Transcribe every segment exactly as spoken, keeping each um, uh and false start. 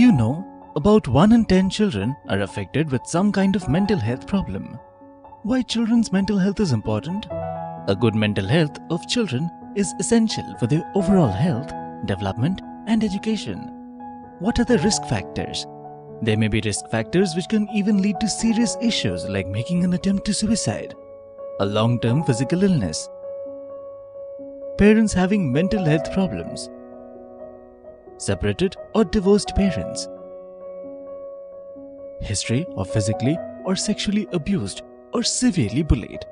You know, about one in ten children are affected with some kind of mental health problem. Why children's mental health is important? A good mental health of children is essential for their overall health, development, and education. What are the risk factors? There may be risk factors which can even lead to serious issues like making an attempt to suicide, a long-term physical illness, parents having mental health problems, separated or divorced parents, history of physically or sexually abused or severely bullied,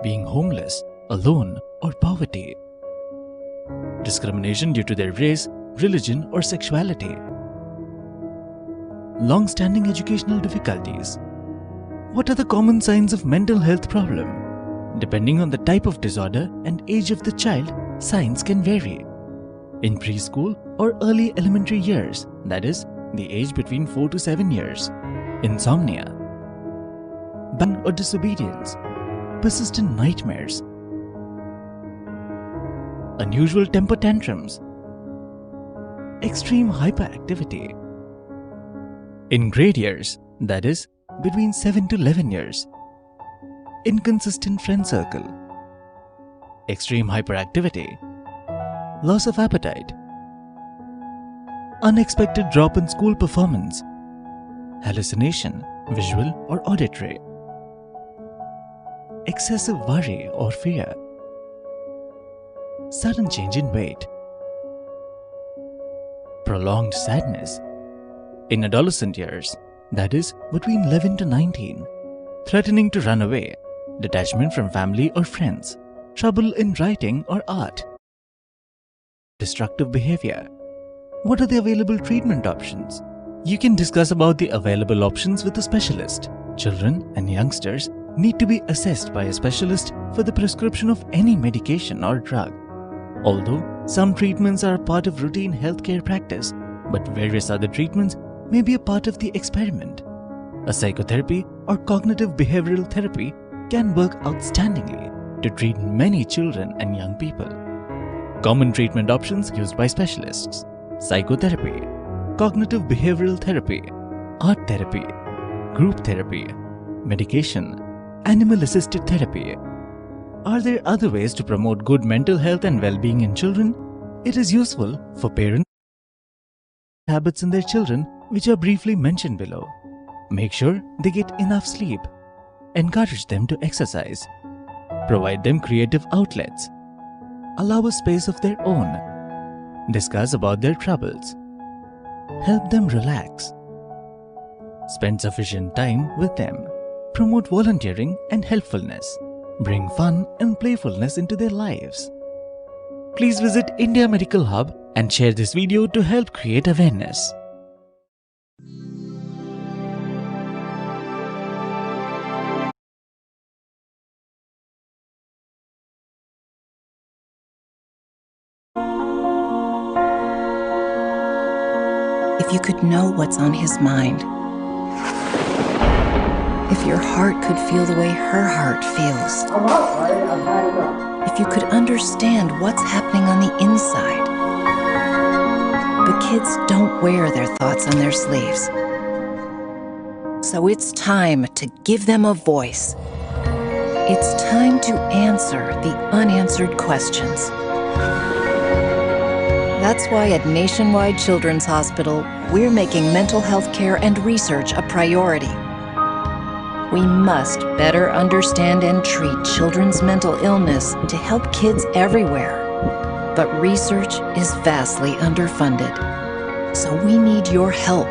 being homeless, alone, or poverty, discrimination due to their race, religion, or sexuality, long-standing educational difficulties. What are the common signs of mental health problem? Depending on the type of disorder and age of the child, signs can vary. In preschool or early elementary years, that is, the age between four to seven years, insomnia, ban or disobedience, persistent nightmares, unusual temper tantrums, extreme hyperactivity. In grade years, that is, between seven to eleven years, inconsistent friend circle, extreme hyperactivity, loss of appetite, unexpected drop in school performance, hallucination, visual or auditory, excessive worry or fear, sudden change in weight, prolonged sadness. In adolescent years, that is, between eleven to nineteen, threatening to run away, detachment from family or friends, trouble in writing or art, destructive behavior. What are the available treatment options? You can discuss about the available options with a specialist. Children and youngsters need to be assessed by a specialist for the prescription of any medication or drug. Although some treatments are a part of routine healthcare practice, but various other treatments may be a part of the experiment. A psychotherapy or cognitive behavioral therapy can work outstandingly to treat many children and young people. Common treatment options used by specialists: psychotherapy, cognitive behavioral therapy, art therapy, group therapy, medication, animal assisted therapy. Are there other ways to promote good mental health and well being in children? It is useful for parents habits in their children, which are briefly mentioned below. Make sure they get enough sleep. Encourage them to exercise. Provide them creative outlets. Allow a space of their own. Discuss about their troubles. Help them relax. Spend sufficient time with them. Promote volunteering and helpfulness. Bring fun and playfulness into their lives. Please visit India Medical Hub and share this video to help create awareness. If you could know what's on his mind, if your heart could feel the way her heart feels, if you could understand what's happening on the inside. But kids don't wear their thoughts on their sleeves. So it's time to give them a voice. It's time to answer the unanswered questions. That's why at Nationwide Children's Hospital, we're making mental health care and research a priority. We must better understand and treat children's mental illness to help kids everywhere. But research is vastly underfunded. So we need your help.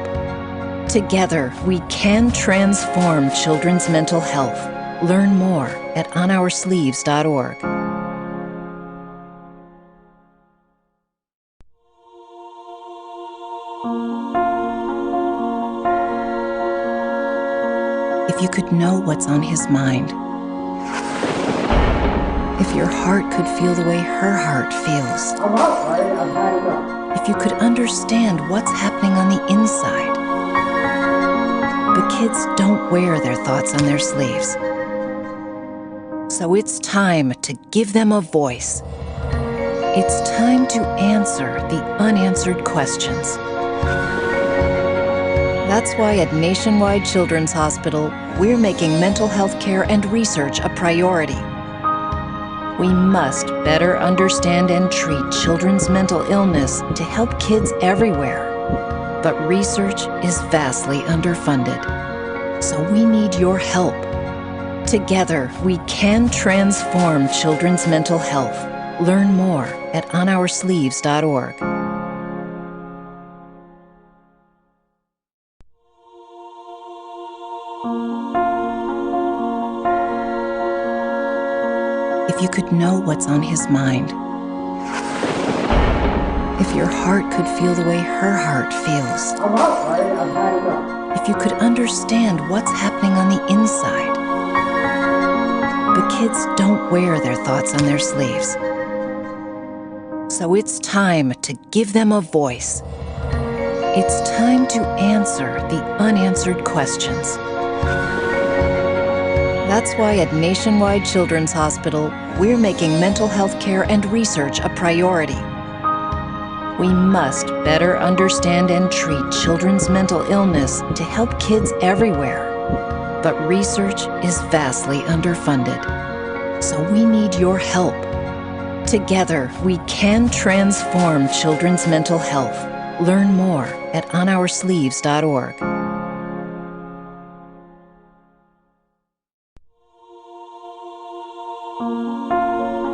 Together, we can transform children's mental health. Learn more at on our sleeves dot org. If you could know what's on his mind, if your heart could feel the way her heart feels, if you could understand what's happening on the inside. But kids don't wear their thoughts on their sleeves. So it's time to give them a voice. It's time to answer the unanswered questions. That's why at Nationwide Children's Hospital, we're making mental health care and research a priority. We must better understand and treat children's mental illness to help kids everywhere. But research is vastly underfunded. So we need your help. Together, we can transform children's mental health. Learn more at on our sleeves dot org. If you could know what's on his mind, if your heart could feel the way her heart feels, if you could understand what's happening on the inside. But kids don't wear their thoughts on their sleeves. So it's time to give them a voice. It's time to answer the unanswered questions. That's why at Nationwide Children's Hospital, we're making mental health care and research a priority. We must better understand and treat children's mental illness to help kids everywhere. But research is vastly underfunded. So we need your help. Together, we can transform children's mental health. Learn more at on our sleeves dot org.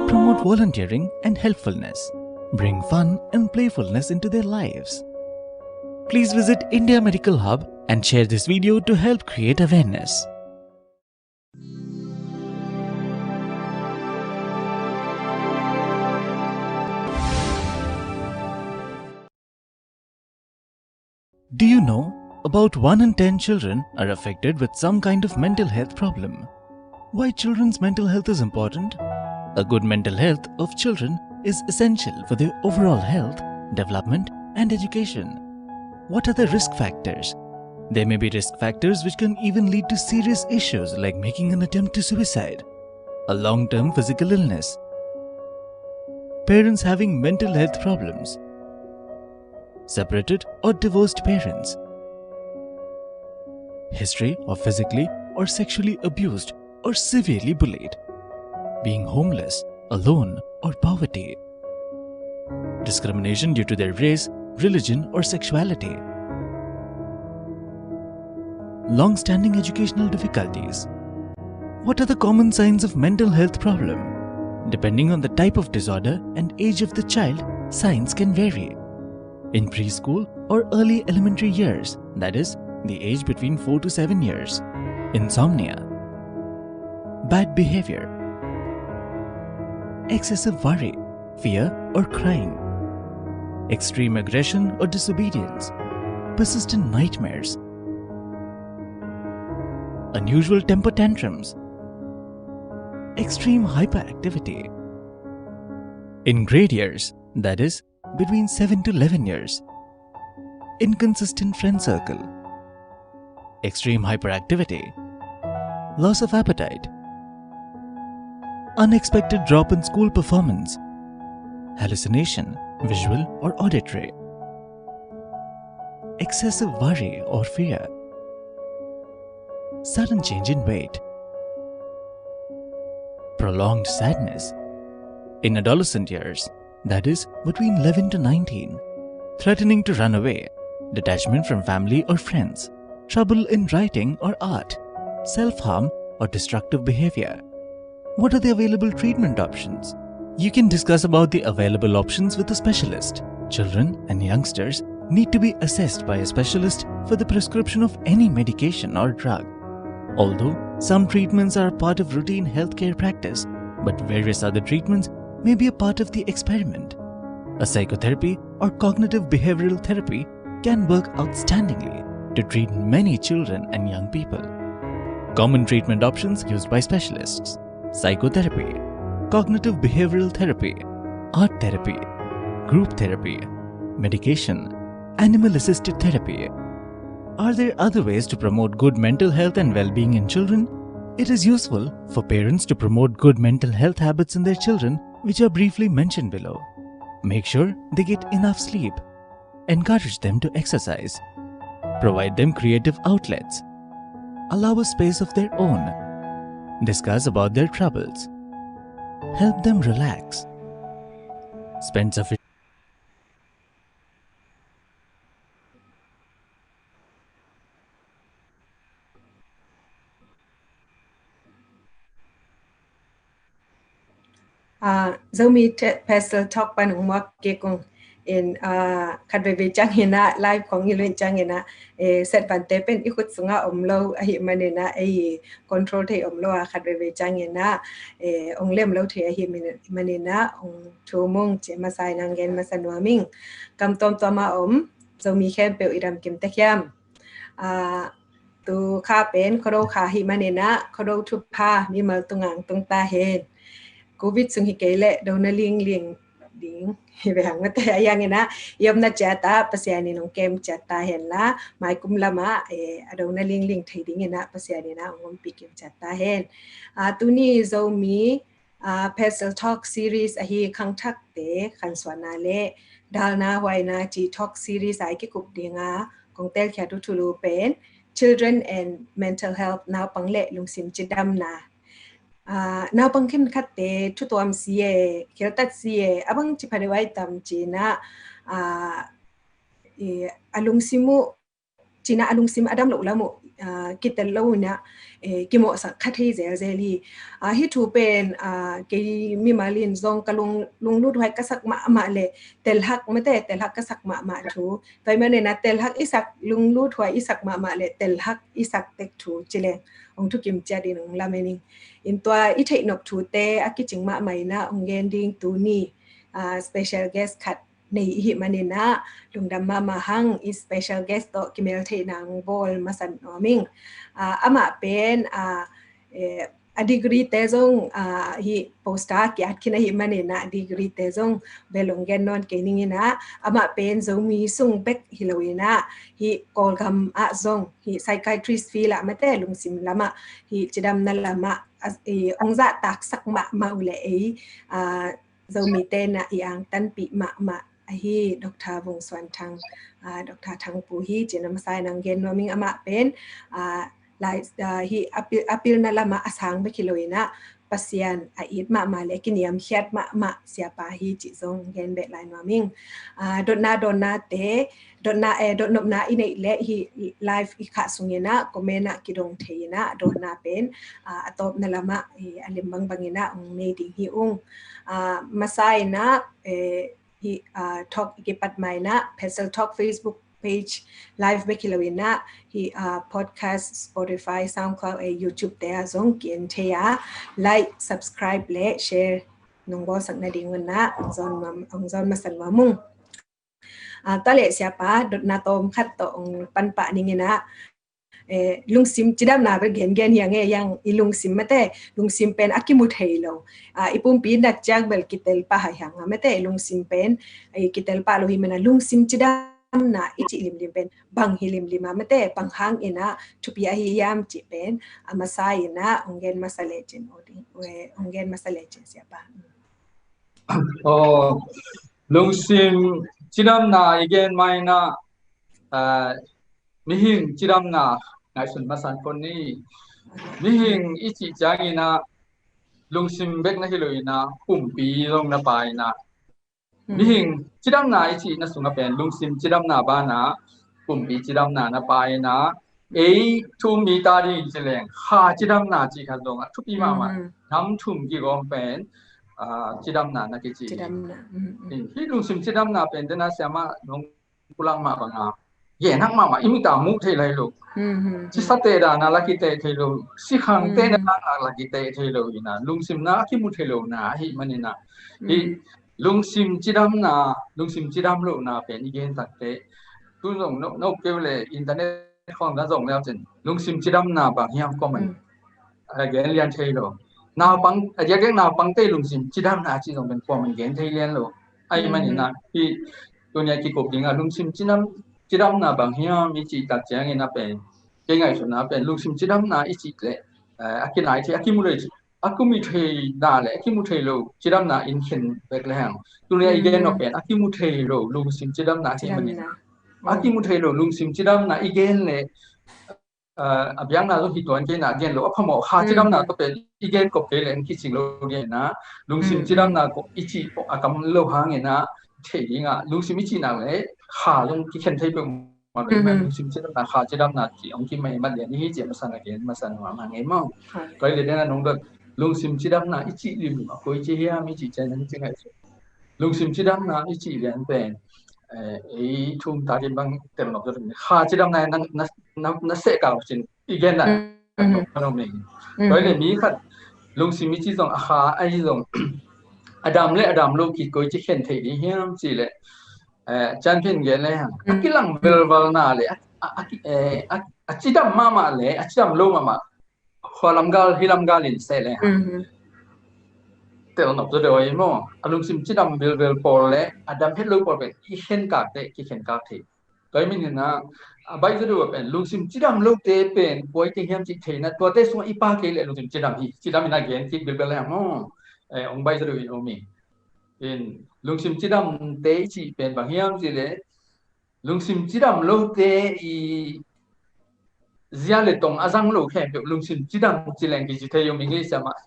Promote volunteering and helpfulness. Bring fun and playfulness into their lives. Please visit India Medical Hub and share this video to help create awareness. Do you know about one in ten children are affected with some kind of mental health problem? Why children's mental health is important? A good mental health of children is essential for their overall health, development, and education. What are the risk factors? There may be risk factors which can even lead to serious issues like making an attempt to suicide, a long-term physical illness, parents having mental health problems, separated or divorced parents, history of physically or sexually abused or severely bullied, being homeless, alone, or poverty, discrimination due to their race, religion, or sexuality, long-standing educational difficulties. What are the common signs of mental health problem? Depending on the type of disorder and age of the child, signs can vary. In preschool or early elementary years, that is, the age between four to seven years, insomnia, bad behavior, excessive worry, fear or crying, extreme aggression or disobedience, persistent nightmares, unusual temper tantrums, extreme hyperactivity. In grade years, that is, between seven to eleven years, inconsistent friend circle, extreme hyperactivity, loss of appetite, unexpected drop in school performance, hallucination, visual or auditory, excessive worry or fear, sudden change in weight, prolonged sadness. In adolescent years, that is, between eleven to nineteen, threatening to run away, detachment from family or friends, trouble in writing or art, self-harm or destructive behavior. What are the available treatment options? You can discuss about the available options with a specialist. Children and youngsters need to be assessed by a specialist for the prescription of any medication or drug. Although some treatments are part of routine healthcare practice, but various other treatments may be a part of the experiment. A psychotherapy or cognitive behavioral therapy can work outstandingly to treat many children and young people. Common treatment options used by specialists: psychotherapy, cognitive behavioral therapy, art therapy, group therapy, medication, animal-assisted therapy. Are there other ways to promote good mental health and well-being in children? It is useful for parents to promote good mental health habits in their children, which are briefly mentioned below. Make sure they get enough sleep. Encourage them to exercise. Provide them creative outlets. Allow a space of their own. Discuss about their troubles. Help them relax. Spend sufficient Ah, Zomi te-, Pastel Talk pan hong muak kik ung. In, ah, khat veivei ciangin ah, live khong i luin ciangin ah, eh, set vante pen i khut sungah om lo ahih manin ah, ei control thei om lo a, khat veivei ciangin ah, eh, hong lem lo thei ahih manin, manin ah, hong thum ung ci masa in ah gen masa nuam ing. Kam tuamtuam a om Zomi khempeuh i dam kim tek hiam? Ah, tu kha pen Khuado kha ahih manin ah, Khuado thupha mimal tungah tung ta hen. Covid sung hi kei leh dona lingling ding hi ve hang mate, a hiangin ah i omna ciat ah Pasian in hong kem ciat ta hen la, mai kum lamah, eh, a dona lingling thei dingin ah Pasian in ah hong ompih kim ciat ta hen. Ah, tuni Zomi, ah, Pastel Talk series ahi khangthakte khansuahna le dalna huaina ci talk series a i kikup dinga kong telkhiat uh thulu pen Children and Mental Health, naupang le lungsim cidamna. Ah, naupang khenkhatte thutuam si e, kheltat si e, a bang ci pha deuh ai tam ci-in ah, ah, i, a lungsim uh ci-in ah a lungsim a dam loh lam uh, ah, kitel lo in ah, eh, kimawhsak kha thei zelzel hi. Ah, hih thu pen, ah, kei mimal in zong ka lung, lunglut huai ka sak mahmah le telhak mate, telhak ka sak mahmah thu. Tua ahih manin ah telhak i sak, lunglut huai i sak mahmah le telhak i sak tek thu ci leng hong thukim ciat in hong lamen ing. In tua i theih nop thute a kicing mahmah in ah hong gen ding tuni, ah, special guest khat nei i hih manin ah lungdam mahmah hang, i special guest tawh kimel theihna hong bawl masa nuam ing. Ah, amah pen, ah, eh, a degree te zong, ah, hih poster ki-at khin ahih manin ah degree te zong bel hong gen nawn kei ning in ah, amah pen Zomi sung bek hi lo in ah, hih Kawlgam ah zong hih psychiatrist field ah mate, lungsim lamah, hih cidamna lamah, ah, eh, hong zahtaksak mahmah uh le ei, ah, Zomite in ah i angtanpih mahmah ahi Doctor Vung Suan Thang, ah, Doctor Thang Pu hi ci-in ah masa in ah hong gen nuam ing. Amah pen, ah, lai, ah, hih a pil, a pilna lamah a sang bek hi lo in ah Pasian a it mahmah le kiniamkhiat mahmah siapa hi cih zong gen beh lai nuam ing. Ah, dotna dawnnate, dotna, eh, dotnopna i neih leh hih live i khah sungin ah comment ah kidong thei in ah, dotna pen, ah, a tawpna lamah, eh, a lem bangbang in ah hong nei ding hi ung. Ah, masa in ah, eh, hih, ah, talk i kipat ma in ah Pastel Talk Facebook page live bek hi lo in ah, hih, ah, podcast, Spotify, SoundCloud, eh, YouTube te ah zong ki-en thei a, like, subscribe le share nong bawlsak nading un ah hong zawn nuam, hong zawn masa nuam ung. Ah, tua leh siapa, dotna tawm khat tawh hong panpah ning in ah, eh, lungsim cidamna bel gengen hi hang e, hiang i lungsim mate, lungsim pen a kimu thei lo. Ah, i pumpi nat ciang bel kitel pah hi hang a mate, lungsim pen, eh, kitel pah lo hi manin ah lungsim cidamna i cih limlim pen bang hi limlim a mate, bang hangin ah thupi ahi hiam cih pen a masa in ah hong gen masa lecin, hong gen masa lecin siapa. Aw, lungsim cidamna i gen ma in ah, ah, mihing cidamna ngaihsun masa kei ni. Mihing i cih ciangin ah lungsim bek na hi lo in ah pumpi zong na pai in ah. Mihing cidamna i cihna sungah pen lungsim cidamna banah pumpi cidamna na pai in ah, ei thu um mi ta ding ci leng kha cidamna cih khat zong a thupi mahmah. Nam thum kigawm pen, ah, cidamna na kici. Cidamna. Hih lungsim cidamna pen tena siamah nong pulak mah banga gen hak mahmah, i mit a muh thei lai lo. Cisate dana la kiteh thei lo, sikhangte dana la kiteh thei lo in ah, lungsimna a kimu thei lo na ahih manin ah, hih lungsim cidamna, lungsim cidam lohna pen i gen takteh, tu zong no, no keu le internet khawng na zong leu cin lungsim cidamna bang hiam comment a gen lian thei lo. Naupang, a diakdiak naupangte lungsim cidamna cih zong pen comment gen thei lian lo. Ahih manin ah hih tuni a kikup ding a lungsim cidam, cidamna bang hiam i cih tak ciangin ah pen, kei ngaihsutna pen lungsim cidamna i cih leh, eh, a kinai thei, a kimu lei, a kimu thei na le a kimu thei lo cidamna in khen bek le hang. Tuni a i gen nop pen a kimu thei lo lungsim cidamna ahih manin ah. A kimu thei lo lungsim cidamna i gen le, a, a biakna zong hi tuan kei na gen lo a phamawh. Kha cidamna tawh pen i gen kop kei le an kicing lo gen na, lungsim cidamna ko i cih a kam lo hangin a thei ding a, lungsim i cih nak le kha zong kikhen thei peuh mah lo, lungsim cidamna, kha cidamna cih hong kimai mat lian hi ci a masa na gen masa nuam hang ei maw. Tua hi le den a nong dot lungsim cidamna i cih lim a koi ci hiam i cih cian an ci ngai. Lungsim cidamna i cih lian pen, eh, ei thum takin bang tel nop zaw, kha cidamna na, na, na, na seh kau cin i gen dan. Tua hi le mi khat lungsim i cih zong a kha ahi zong a dam le a dam lo kikoi ci khen thei ding hiam ci le, eh, cian phin gen le hang a kilang velval na le a, a, a, eh, a, a cidam mahmah le a cidam lo mahmah khua lamgal hi lamgal in seh le hang tel nop zaw deuh ahi maw. A lungsim cidam velvel pawl le a dam het lo pawl pen i khen kak te kikhen kak thei. Tua hi manin a, a baih zaw deuh a pen lungsim cidam lote pen kua i teng hiam cih theihna, tuate sungah i pa kei le lungsim cidam hi, cidam in a gen kik bilbel le hang maw. Eh, hong baih zaw deuh in om hi. In lungsim cidamte i cih pen bang hiam cih le lungsim cidam lote i zia le tong a zang lo khempeuh lungsim cidam ci leng kici thei om i ngei siamah.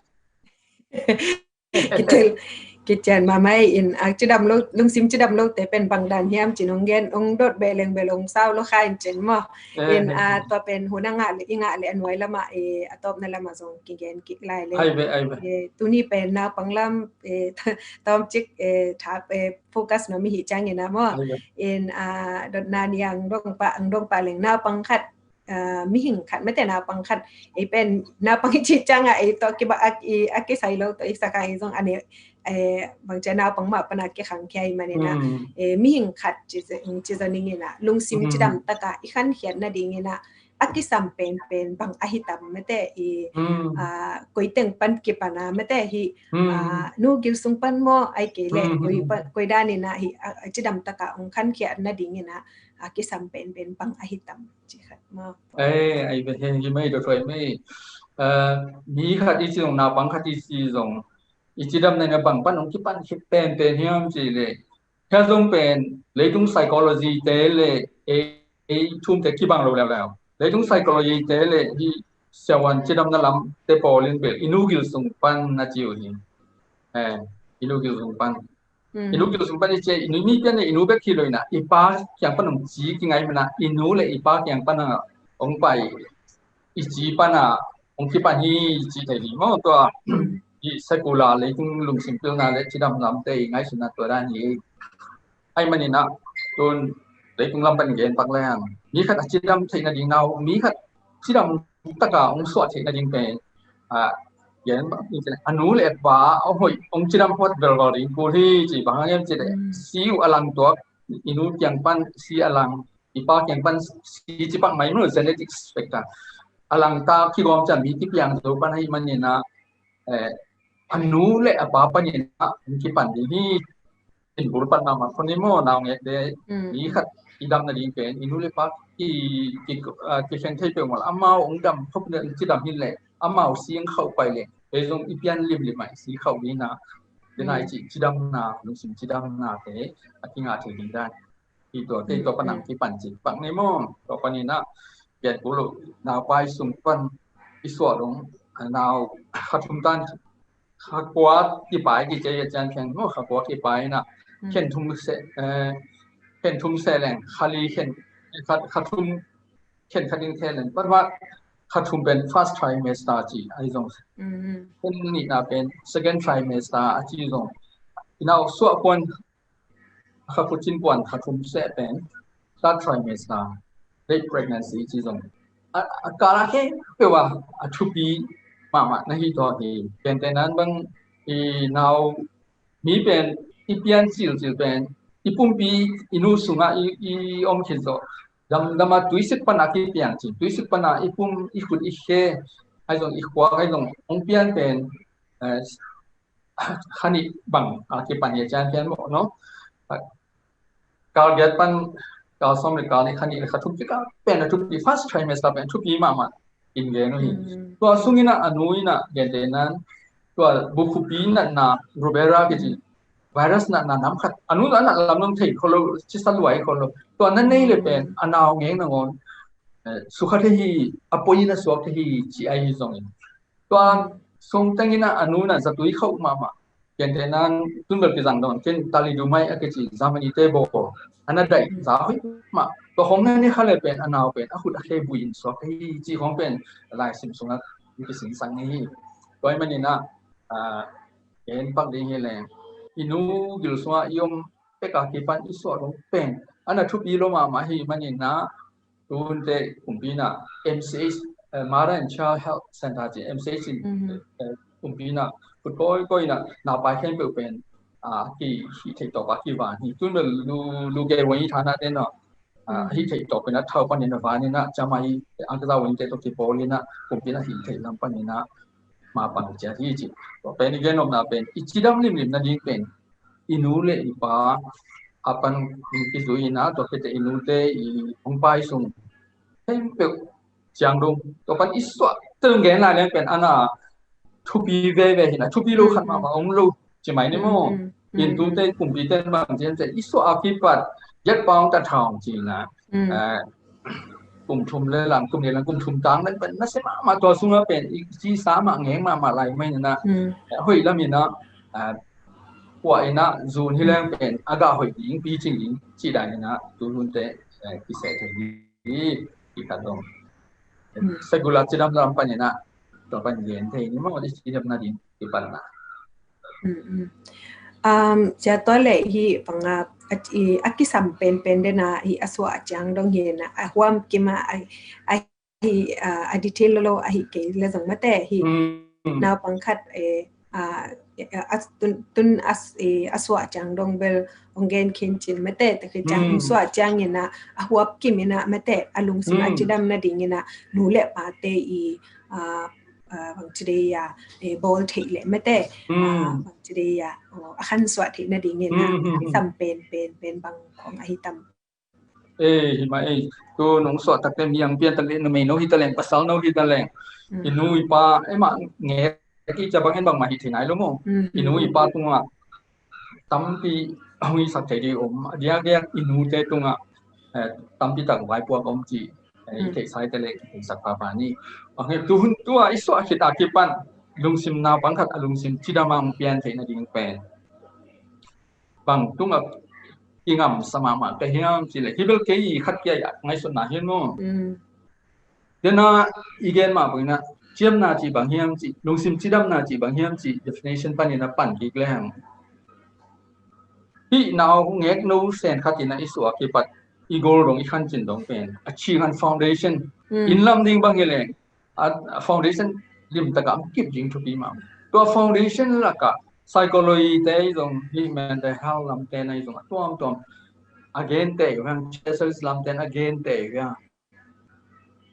Kitel, kician mahmah in a cidam lo, lungsim cidam lote pen bang dan hiam cin hong gen, hong dot beh leng bel hong sau lo kha in cin maw. In a tua pen hun a ngah le, i ngah le a nuai lamah, eh, a tawpna lamah zong kigen kik lai le. Ai ve, ai ve. Eh, tuni pen naupang lam, eh, tawmcik, eh, tha, eh, focus nuam i hih ciangin a maw. Ai ve. In a dotna ni ang dong pa, ang dong pa leng naupang khat, ah, mihing khat, mate naupang khat, ei pen naupang i cih ciangah ei tawh kibang a, i, a kisai lo tawh i sak a ei zong a ne, eh, bangci a naupang mah pana kikhang khia i manin a, eh, mihing khat ci, ci zaw ning in a lungsim cidam taka i khankhiat nadingin a, a kisam penpen bang ahi tam mate i, ah, koi teng pan kipan a mate hi, ah, nu gil sung pan maw ai kei le koi pan, koi danin a hi, ah, cidam taka hong khankhiat nadingin a, a kisam penpen bang ahi tam. Ci khat maw. Eh, ai ve, hi mai do tuai mai. Eh, mi khat i ci zong, naupang khat i ci zong, i cidamna in a bang pan hong kipan khit penpen hiam ci le. Hia zong pen leitung psychology te le ei, ei thumte kibang lo leuleu. Leitung psychology te le hi siavuan cidamna lamte pawlin bel i nu gil sung pan na ci uh hi. Eh, i nu gil sung pan. I nu gil sung pan i ci a, i nu mi pian le i nu bek hi lo in a, i pa kiang pan hong ci kingai man a, i nu le i pa kiang pan a hong pai i ci pan a hong kipan hi ci thei ding maw. Tua i secular leitung lungsim pilna le cidam lamte i ngaihsutna tua dan hi. Ai manin a tun leitung lam pan gen pak leng mi khat a cidam theih nading nau, mi khat cidam taka hong suah theih nading pen, ah, gen a nu le a pa a hoih hong cidam huat velval ding kul hi ci. Bang hang hiam ci le si uh a lang tuak, i nu kiang pan si a lang, i pa kiang pan si ci pak mai mu, genetic factor. A lang ta kigawm ciang mi kipiang zo pan ahi manin a, eh, a nu le a pa panin a hong kipan ding hi. In bul pan mahmah khon hi maw, naungek te mi khat i dam nading pen i nu le pa ki, ki, ah, kikhen thei peuhmah, amau hong dam khop le cidam hi leh amau si hong khauh pai leh ei zong i pian limlim ah i si khauh ding a, den a i cih cidamna, lungsim cidamna te a kingah thei ding dan. Hi tua, kei tua pan a kipan ci pak ni maw. Tua panin a gen kul uh, naupai sung pan i suah dong, nau kha thum tan kha kua kipai kici a, cian khen maw, kha kua kipai in a khen thum seh, eh, khen thum seh leng kha li khen, kha, kha thum khen kha ding khen leng, but what kha thum pen first trimester ci ahi zong, khen nihna pen second trimester a ci zong, i nau suah puan kha kut cin puan kha thum seh pen third trimester, late pregnancy ci zong. A, a kal a khempeuh ah a thupi mahmah na hi tua hi. Gentehna in bang i nau mi pen i pian cilcil pen i pumpi i nu sungah i, i om khit zawh. Damdam a tuisik pan a kipiang cin, tuisik pan a i pum i khut i khe ahi zong, i khuak ahi zong hong pian pen, eh, kha nih bang a kipan hi a, cian pian mawh no. Kal giat pan kal sawm le kal nih, kha nih le kha thum kikal pen a thupi, first trimester pen thupi mahmah in gen uh hi. Tua sungin a, a nu in a gentehna in tua bukhupi natna, rubella kici, virus natna nam khat, a nu a nat lam dong thei khol lo, cisa luai khol lo. Tua na nei le pen a nau ngeng nangawn, eh, sukha thei hi, a poi in a suak thei hi ci ahi zongin, tua sung tengin a nu na zatui khauh mahmah. Gentehna in tun bel kizang dong, ken thalidomide a kici Germany te bawl a na daih za hoih mah. Tua khong na ne kha le pen a nau pen a khut a khe bui in suak thei hi ci khong pen laisim sungah i kisinsak ngei hi. Tua ahih manin ah, ah, gen pak ding hi leng, i nu gil sungah i om pek a kipan i suah dong pen a na thupi lo mahmah hi manin ah, tu hunte kumpi in ah M C H, eh, Mother and Child Health Center ci M C H in, eh, kumpi in ah khut kawikawi in ah napai khempeuh pen, ah, kihih theih tawp a kivan hi. Tun bel lu, lu gei wang i thana te no, ah, hih theih tawp in ah thau panin a van in ah ciamah hi, angkaza wang te tawh kipawl in ah kumpi in ah hih theih lam panin ah mapang ciat hi ci. Tua pen i gen nopna pen i cidam limlim nading pen i nu le i pa a pan kizui in ah, tua khit teh i nute i hong pai sung khempeuh ciang dong, tua pan i suah teng gen lai leng pen a na thupi veve hi in ah, thupi lo khat mahmah om lo ci mai ni maw. In tute kumpite bang ci hiam cih leh i suah a kipat giat pound ta thawng ci in ah, eh, kum thum le lang, kum nih lang, kum thum tang leng pen nasia mahmah, tua sungah pen i cisa mah ngeng mahmah lai mai in ah, eh, hoih lam in ah, eh, puah in ah zun hi leng pen a gah hoih ding, picing ding cih dan in ah tu hunte, eh, kiseh thei hi. Hi, hi khat dong. Secular cidam lam pan in ah, tua pan gen thei ni maw, i cidam nading kipan na. Um, cia tua le hi panga a, i, a kisam penpen den a hi a suah a ciang dong hi na, a huam kim a, a, a hi, a, a detail lo lo a hi kei le zong mate hi. Naupang khat, eh, a, a, tun, tun a, eh, a suah ciang dong bel ong gen khin cin mate, ta khi ciang ong suah ciang in ah, a huap kim in ah mate, a lungsim a cidam nading in ah nu le pate i, a, a, bang ci dei a, eh, bawl theih le mate, a, bang ci dei a, oh, a khan suah theih nading in ah sam pen, pen, pen bang khong a hi tam. Eh, hi mah ei, tu nong suah takte miang pian tak le numei no hi ta leng, pasal no hi ta leng, i nu i pa, eh, mah ngek i ca bang en bangmah hi thei nai lo maw. I nu i pa tungah tampi hong i sak thei ding om, a diakdiak i nute tungah, eh, tampi tak vaipuak om ci, eh, i theihsa i te le i theihsak papa ni. Bang hi tu hun tua i suah khit a kipan lungsim naupang khat a lungsim cidam a hong pian theih nading pen bang tungah i ngamsa mahmah ka hiam cih leh, hi bel kei i khat kia ngaihsutna hi maw. Dena i gen mah bangin ah ciamna cih bang hiam cih, lungsim cidamna cih bang hiam cih definition panin a pan kik leng, hih nau ngek no sen khat in ah i suah kipat i gol dong, i khancin dong pen a cing han foundation, inn lam ding bang hi leng a, a foundation limtak a kip ding thupi mah. Tua foundation lakah psychology te i zong, hih mental health lam te na i zong a tuamtuam a gen te uh hiang, churches lam te na a gen te uh hiang.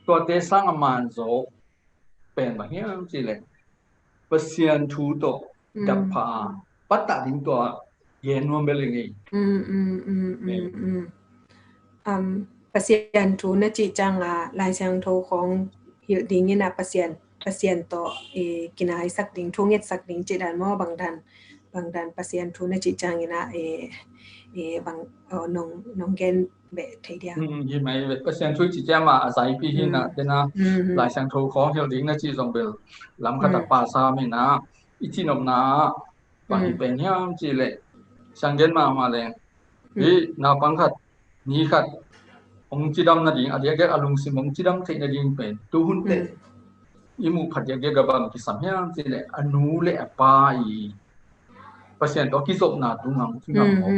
Tuate sang a man zaw pen bang hiam cih leh Pasian thu tawh dap pha a, pattah ding tua gen nuam bel i ngei. Um, Pasian thu na cih ciang a, Lai Siangtho khong hilh ding in ah Pasian, Pasian tawh, eh, kinaisak ding, thu ngetsak ding cih dan maw, bang dan, bang dan Pasian thu na cih ciang in ah, eh, eh, bang, oh, nong, nong gen beh thei dia. Hmm, hi mai ve, Pasian thu i cih ciang mah a zaipi hi na, dena Lai Siangtho khong hilh ding na cih zong bel lam khat a pa sam hi na, i cih nopna ah bang hi pen hiam cih leh, siang gen mahmah leng, hih naupang khat, ni khat hong cidam nading, a diakdiak a lungsim hong cidam theih nading pen tu hun teh i muh khat diakdiak a bang kisam hiam cih leh a nu le a pa i Pasian tawh kizopna tungah hong kingam maw.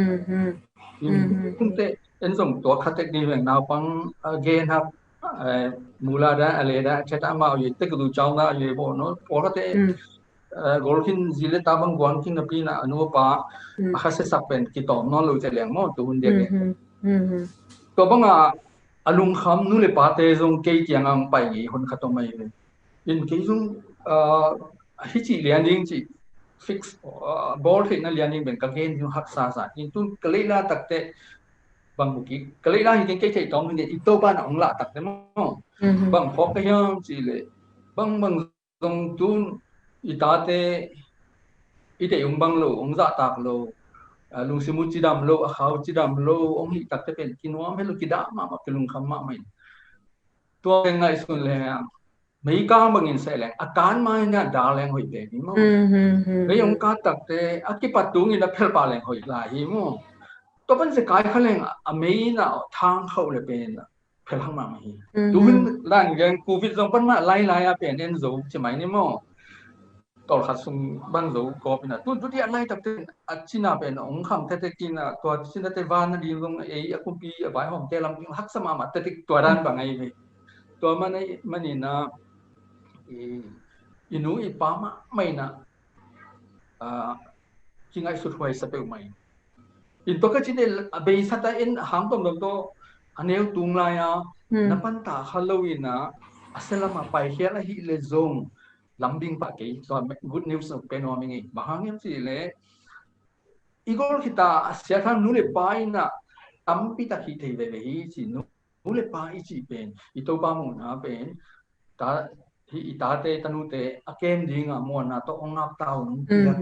Tu hun teh en zong tua khat tek ding veng, naupang a gen hak, eh, mula da, a le da, chet ama yu tek du chau na yu bo no, pawlkhat teh eh, gol khin, zi le ta bang guan khin napi in ah a nu a pa a khasia sak pen kitawm nawn lo ci leng maw, tu hun diak leh. Tua bangah a lungkham nu le pate zong kei kiangah hong pai ngei hun khat om ahi ve. In kei zong, ah, hih cih lian ding cih fix, ah, bawl theihna lian ding pen ka gen ding haksa sa. In tun ka leila tak teh bang bukik ka leila hi kei, kei theih tawm ding, i Topa in ah hong lah tak teh maw, bang phawk ka hiam cih leh, bang bang zong tun i tate i deih hong bang lo, hong zahtak lo, a lungsim uh cidam lo, a khau cidam lo, ong hih takte pen kinuam helo, kidah mahmah, kilungkham mahmah in. Tua pen ngaihsun leng, meikang bangin seh leng, a kan ma in a dal leng hoih pen hi maw. Mei ong kah takte, a kipat tungin a phelpa leng hoih lai hi maw. Tua pan zekai kha leng, a mei in a thang khauh le pen phelhang mahmah hi. Tuhun dan gen covid zong pan mah lailai a pen en zo ci mai ni maw. Tawlkhat sung bang zo gawp in a. Tun tuti a laitakte a cina pen ong kham tetek in a, tua cinate van nading zong ei a kumpi a vaihawmte lam haksa mahmah tetek tua dan bang ahi ve. Tua man ahi manin a, i, i nu i pa mahmah in a, a, kingaihsut huai sa peuhmah in. In tua ka cin a beisat a en hang tuamtuam tawh a neu tung lai a, na pantah kha lo in a, a sia lam a paikhial ahih leh zong lambing pah kei, tua good news pen nuam ing ei. Bang hang hiam cih leh i gol khit a, a sia thang nu le pa in a tampi tak hih thei veve hi ci, nu, nu le pa i cih pen, i Topa muhna pen, ta, hih i tate tanute a kem ding a muanna tawh ong ngap ta un ong piak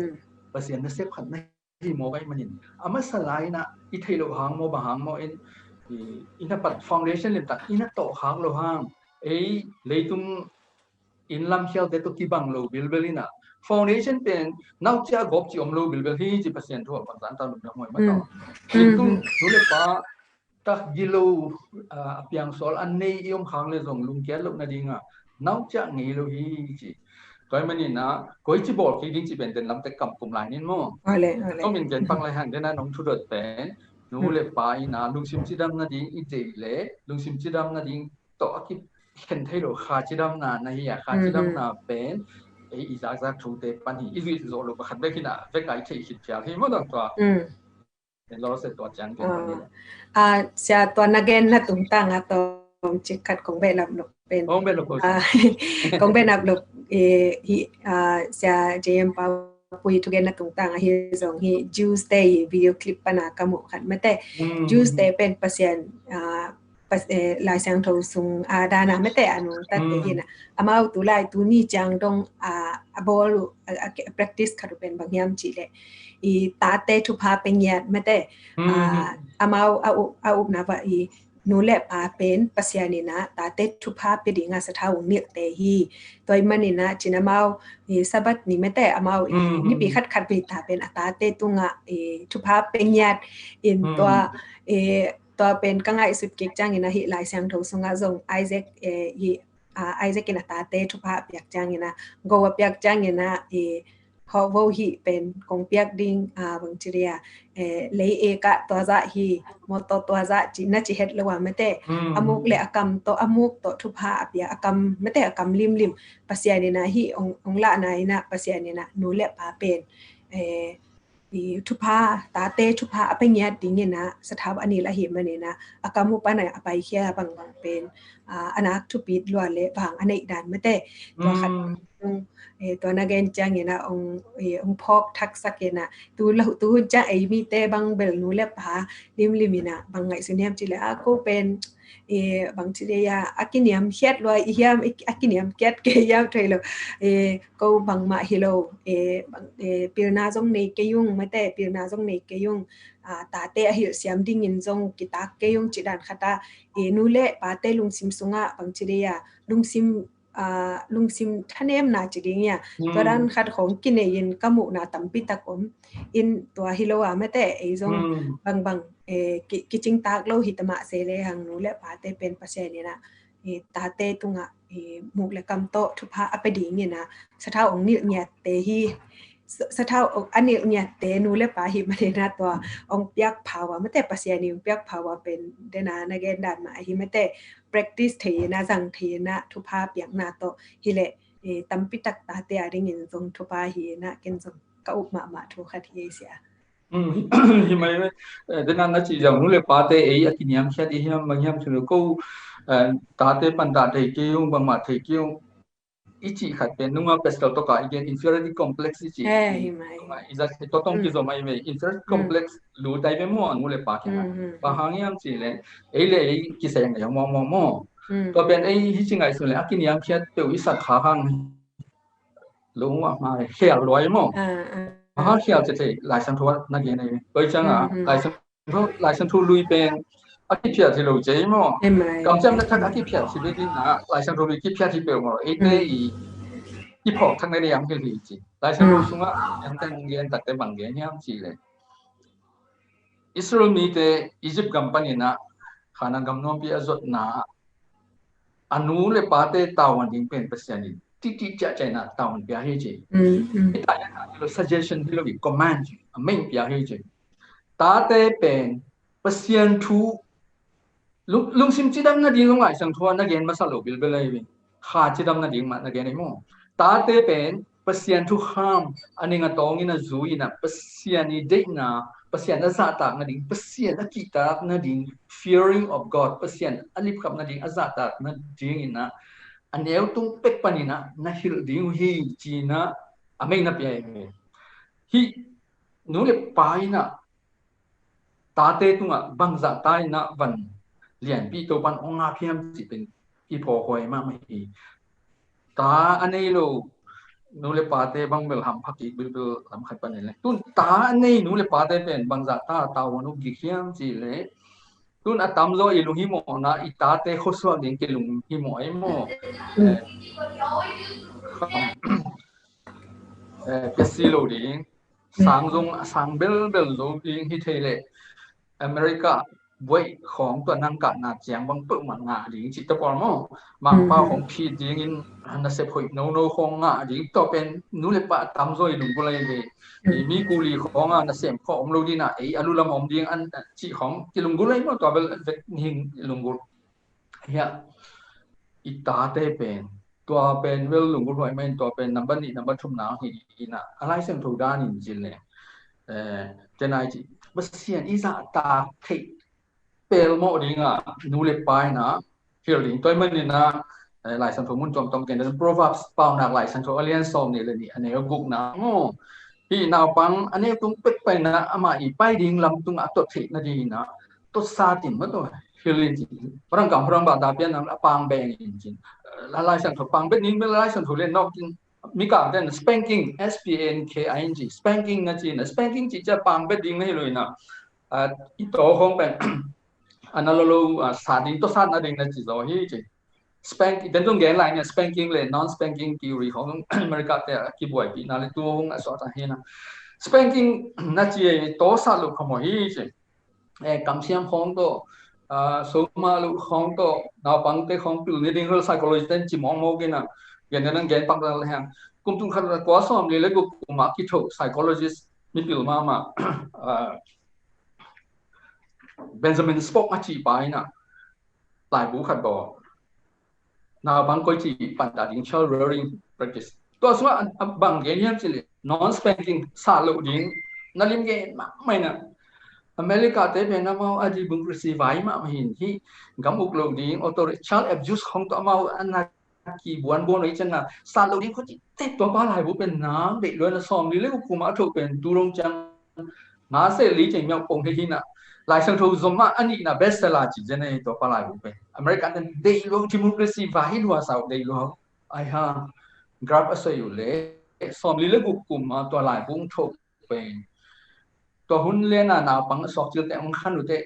Pasian nasep khat na hi maw, bai manin. A masa lai in a i theih loh hang maw, bang hang maw in, i, i na pat foundation lim tak i na tawh khak loh hang, ei leitung inn lam khialte tawh kibang lo bilbel in a. Foundation pen nau ciah gawp ci om lo bilbel hi ci Pasian thu a bangzan ta lungdam huai mah tawh. Leitung nu le pa tak gilo, a, a piangsawl a nei i om khang le zong lungkiat loh nading a nau ciah ngei lo hi ci. Tua hi manin a, koi ci bawl kik ding ci pen den lamte kam kum lai nin maw. Tua min gen pak lai hang den a nong thudot pen, nu le pa in a lungsim cidam nading i deih leh, lungsim cidam nading tawh a kikhen thei lo kha cidamna na hi a, kha cidamna pen ei i zakzak thute pan hi. I zuih zawh lo pakhat bek hi in a, vek a i theih khit phial hi maw dang tua. Sia, tua na genna tungtang a tawm cik khat kong behlap lo pen. Kong behlap lo. Kong behlap lo, eh, hi, ah, Sia J M Pau Pui thugenna tungtang ahi zong hi Jews te i video clip pana ka muh khat mate. Jews te pen Pasian, ah, pas-, eh, Lai Siangtho sung a dana mate a nungtate hi in a. Amau tulai tuni ciang dong, ah, a bawl uh, a, a, practice khat uh pen bang hiam cih leh i tate thupha pia ngiat mate. Ah, amau a up, a upna va i nu le pa pen Pasian in a tate thupha pia ding a sathau ong nilhte hi. Tua hi manin a cin amau i Sabbath ni mate amau i nipi khat khat vei ta pen a tate tungah i thupha pia ngiat in tua, i tua pen ka ngaihsut kik ciangin a hih Lai Siangtho sungah zong Isaac, eh, hih, ah, Isaac in a tate thupha a piak ciangin a, go a piak ciangin a, eh, hawhvo hih pen kong piak ding, ah, bang ci dia, eh, lei ekah tua zah hi, mawtaw tua zah ci, na ci het lo a mate, a muk le a kam tawh, a muk tawh thupha a piak, a kam mate a kam limlim, Pasian in a hih ong, ong lahna in a Pasian in a nu le pa pen, eh, i thupha, tate thupha a pia ngiat dingin a sathau a nilh ahih manin a, a kam uh pan a paikhia bangbang pen, ah, a nak thupit lua le bang a neih dan mate. Tua khat, eh, tua na gen ciangin a ong, eh, ong phawk thaksak in a, tu lo, tu hun ciang ei mite bang bel nu le pa limlim in a bang ngaihsun hiam cih leh a ko pen, eh, bang ci dia, a kiniamkhiat lua i hiam, a kiniamkhiat kei hiam thei lo. Eh, ko bangmah hi lo, eh, bang, eh, pilna zong nei kei ung mate, pilna zong nei kei ung, ah, tate a hilh siam dingin zong kitak kei ung cih dan khat a, eh, nu le pate lungsim sungah bang ci dia, lungsim, ah, lungsim thanemna ci ding ia. Tua dan khat khong kinei in ka muhna tampi tak om in tua hi lo a mate, ei zong bangbang, eh, ki, kicingtak lo hi ta mah se le hang nu le pate pen Pasian in a, eh, tate tungah, eh, muk le kam tawh thupha a pia dingin a sathau ong nilh ngiatte hi. Sa-, sathau ong a nilh ngiatte nu le pa hi manin a tua ong piak phawa mate, Pasian in ong piak phawa pen den a na gen dan mah ahi mate, practice thei in a, zang thei in a thupha piakna tawh hi leh, eh, tampi tak tate a dingin zong thupha hi in a ken zong ka up mahmah thu khat hi ei sia. Hi mai ve. Eh, den a na ci zong nu le pate ei a kiniamkhiat i hiam bang hiam thei lo ko, eh, tate pan ta thei kei ung, bangmah thei kei ung i cih khat pen nunga pastor tawh ka i gen inferiority complex i cih. Eh, hi mai. I zat tua tawh kizom ai ve, inferiority complex lut ai ve maw, a nu le pa kiangah. Bang hang hiam cih leh ei le ei kiseng le maw maw maw. Tua pen ei hi ci ngaihsun leh a kiniamkhiat peuh i sak kha hang lo mah mah le khel luai maw. Mahal khial ci thei, Lai Siangtho na gen ei. Oi ciang a, Lai Siangtho, Lai Siangtho lui pen a kiphiat hi lo ci ei maw. Kamciam na thak a kiphiat hi bek in a, Lai Siangtho lui kiphiat hi peuh maw. Eite i kiphawk thak na ding ang hi hi ci. Lai Siangtho sungah ang teng gen takte bang gen hiam ci le, Israel mite Egypt gam panin a Khanaan gam nuampi a zuatna ah a nu le pate tavuan ding pen Pasian in titi ciahciah in a tavuan pia hi ci. Hi ta, suggestion hi lo hi, command ci, a main pia hi ci. Tate pen Pasian thu lung, lungsim cidam nading zong Lai Siangtho ah na gen masa lo bilbel ahi ve. Kha cidam nading mah na gen ahi maw. Tate pen Pasian thukham a ning a tawng in a zui in a, Pasian i deihna, Pasian a zahtak nading, Pasian a kihtak nading, fearing of God, Pasian a lipkhap nading, a zahtak nading in a, a neutung pek panin a na hilh ding uh hi ci in a, a mei na pia hi. Hih nu le pa in a tate tungah bangzah ta in a van lianpih Topan hong ngap hiam cih pen i phawkhuai mahmah hi. Ta a nei lo nu le pate bang bel hampha kik bilbil lam khat pan in le. Tun ta a nei nu le pate pen bangzah ta tavuan uh gik hiam cih le, tun a tamzaw i lunghimawhna i tate khuasuak ding kilunghimawh ei maw. Eh, eh, pia si lo ding. Sang zong a sang belbel zo ding hi thei leh America buai khawng tua nang kahna ciang bang peuhmah ngah ding cih te pawl maw. Mangpau khawng phit dingin nasep hoih nono khawng ngah ding, tua pen nu le pa tamzaw i lunggulh ahi ve. Mi kuli khawng a nasem khawng om lo ding a, ei a lu lam om ding an cih khawng kilunggulh ahi maw, tua bel vek ning lunggulh. Hiah i tate pen, tua pen bel lunggulh huai mah in, tua pen number nih, number thumna hi in a, a Lai Siangtho dan in cin le, eh, tenai ci, Pasian i zahtak theih pelmawh ding a nu le pa in a hilh ding. Tua ahih manin a, eh, Lai Siangtho mun tuamtuam ken, Proverbs, Paunak Lai Siangtho a lian sawm nih le nih, a neu gukna maw. Hih naupang a neutung pek panin a, amah i pai ding lam tungah a tot theih nading in a, tot sat in maw, tua hilh in ci. Hua rang kam, hua rang bata pian a pang beng in cin. Lai, Lai Siangtho pang bet ning bel Lai Siangtho lian nawk in, Mikang ten spanking, S P A N K I N G, spanking na ci in a, spanking cih ciang pang bet ding na hi lo in a, ah, i taw khawng pen a na lo lo, ah, sat ding, tot sat nading na ci zaw hi ci. Spank, i ten zong gen lai in a, spanking le non-spanking theory khawng America te a kibuaipihna le tu hong a suak ta hi na. Spanking na ci ei, tot sat loh khawng hi ci. Eh, kamsiam khawng tawh, ah, soma loh khawng tawh, naupangte khawng pil ni ding hal psychology ten ci mawkmawk in a, gen den ang gen pak le hang. Kum tul khat za kua sawmli le guk kum a kithoh psychologist mipil mahmah, ah, Benjamin Spock a cih pa in a laibu khat bawl. Naupang koici pan ta ding, child rearing practice. Tua sungah a, a bang gen hiam cih leh, non-spanking, sat loh ding, na lim gen mahmah in a. America te pen amau a democracy vai mahmah hi in, hih gam uk loh ding, authority, child abuse khawng tawh amau a na kibuanbuan uh hi ciang a, sat loh ding khawng cih teh, tua pa laibu pen na deih lua in a, sawmli le guk kum a thoh pen tu dong ciang nga se li ceng miau pong hi hi na. Lai Siangtho zom mah a nihna bestseller ci zen ei tua pa laibu pen. America ten deih lua, democracy vai lua sau deih lua. Ai ha, graph a soi uh le, sawmli le guk kum a tua laibu thoh pen. Tua hun lian a naupang a suak cil te hong khan uh teh,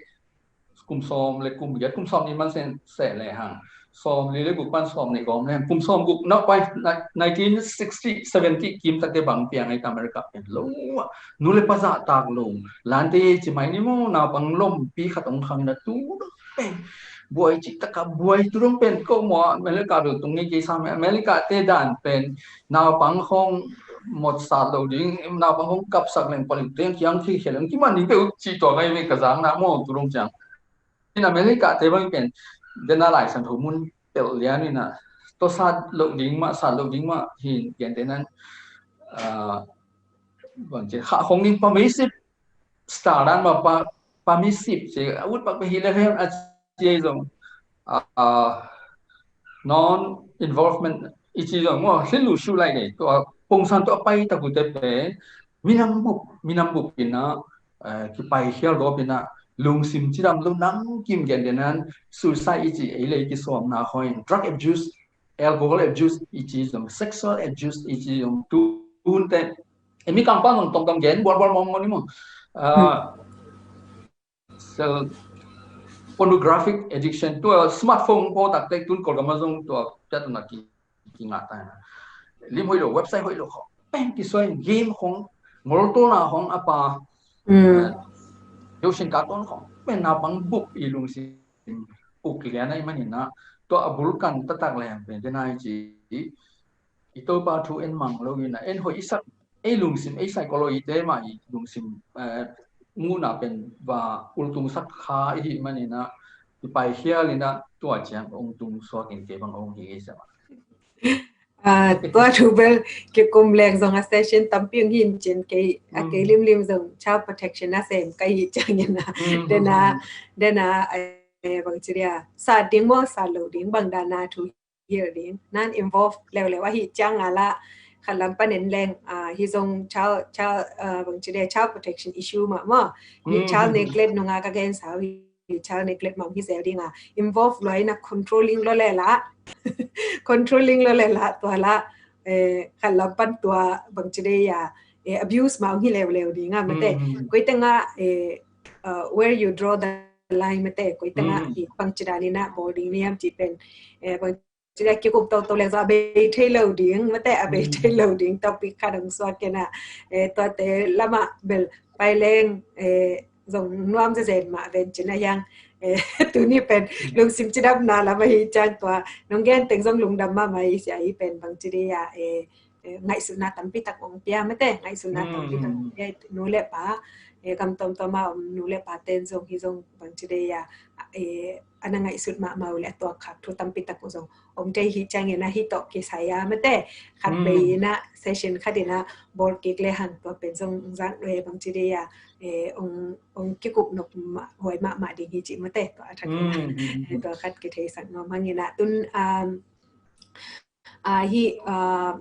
kum sawm le kum giat, kum sawm nih man sen seh le hang. Sawmli le guk pan sawmnih gawm le hang. Kum sawm guk na pai, ni-, nineteen sixty, seventy kim takte bang piang ei ta America pen lo. Nu le pa zahtak lo. Lante ci mai ni maw, naupang lompi khat hong khang in a tu dong pen. Buai cih tak a buai tu dong pen ko maw, America bel tung ngei kei sam, America te dan pen naupang khawng mawk sat lo ding, naupang khawng kapsak leng palik teng kiang khi khia leng kiman ding peuh cih tua ngai ve ka zang na maw tu dong ciang. In America te bang pen, den a Lai Siangtho mun pelh lian in a, tua sat loh ding mah, sat loh ding mah hi in, gen te nan, ah, bang ci, khah khong ding permissive style dan mah, pa, permissive ci, a ut pak pe hi le hen a ci ei zong, ah, ah, non-involvement i ci zong maw, hil lu shu lai nei, tua pongsan tua pai tak uh te pen, minam bup, minam bup in a, eh, kipai khial gawp in a, lungsim cidam lo namkim gen den an, suicide i ci ei le i kisuamna khawng, drug abuse, alcohol abuse i ci zong, sexual abuse i ci zong, tu hun te, Emi kangpa nong tongtong gen bualbual mawngmawng ni maw. Ah, cell pornographic addiction, tua smartphone pawl taktak tun Kawlgam ah zong tua piatuna ki kingah ta ina. Lim hoih lo, website hoih lo khong pen kisuai, game khong, ngoltolna khong a pa, eh, yosin ka ton khong pen na bang bup i lungsim uk lian a i manin ah, tua a bulkan taktak leng pen den ai ci i Topa thu en mang lo ina, en hoih i sak, ei lungsim, ei psychology te mah i lungsim, eh, muhna pen va ultung sak kha i hih manin ah, i pai hial ina tua ciang ong tung suak in kei bang ong hi sa. Ah, tua thu bel kikum leng zong a session tampi ong hin cin kei, a kei limlim zong child protection a sem ka hi ciangin ah, den a, den a, eh, bang ci dia, sa ding maw, sa lo ding, bang dan a thu hil ding, nan involve leuleu a hi ciang a la, khat lam panin leng, ah, hi zong child, child, ah, bang ci dia, child protection issue mah maw, hi child neglect nung a ka gen sa hi, child neglect mah hi zel ding a, involve lua ina controlling lo le la, controlling lo le la, tua la, eh, khat lam pan tua bang ci dia, eh, abuse mah hi leuleu ding a mate. Koi teng ah, eh, uh, where you draw the line mate, koi teng ah, i bang ci dan ina bawl ding niam ci pen, eh, bang ci dia kikup toto leng zong a bei thei lo ding mate, a bei thei lo ding topic khat ong suak ina, eh, tuate lam ah bel pai leng, eh, zong nuam zezen mah ven cin a hiang, eh, tuni pen lungsim cidamna lam a hi ciang tua nong gen teng zong lungdam mahmah i sia, i pen bang ci dia, eh, eh, ngaihsutna tampi tak ong pia mate, ngaihsutna tampi tak ong pia nu le pa, eh, gam tuamtuam a om nu le pa ten zong hi zong bang ci dia, eh, ana ngaihsut mahmah uh le a tuak khak thu tampi tak uh zong om thei hi ciangin a hi tawh kisai a mate, khat bei ina session khat ina bawl kik le hang tua pen zong zang, eh, bang ci dia, eh, ong, ong kikup nop mah, huai mahmah ding hi ci mate, tua a thak ina, eh, tua khat kitheisak nuam hang ina tun, um, ah, hi, ah,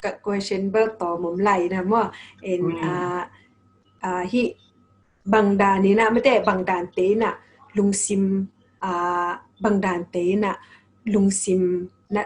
ka question bel tawm om lai na maw. En, ah, ah, hi bang dan ina mate, bang dante ina lungsim, ah, bang dante ina lungsim na,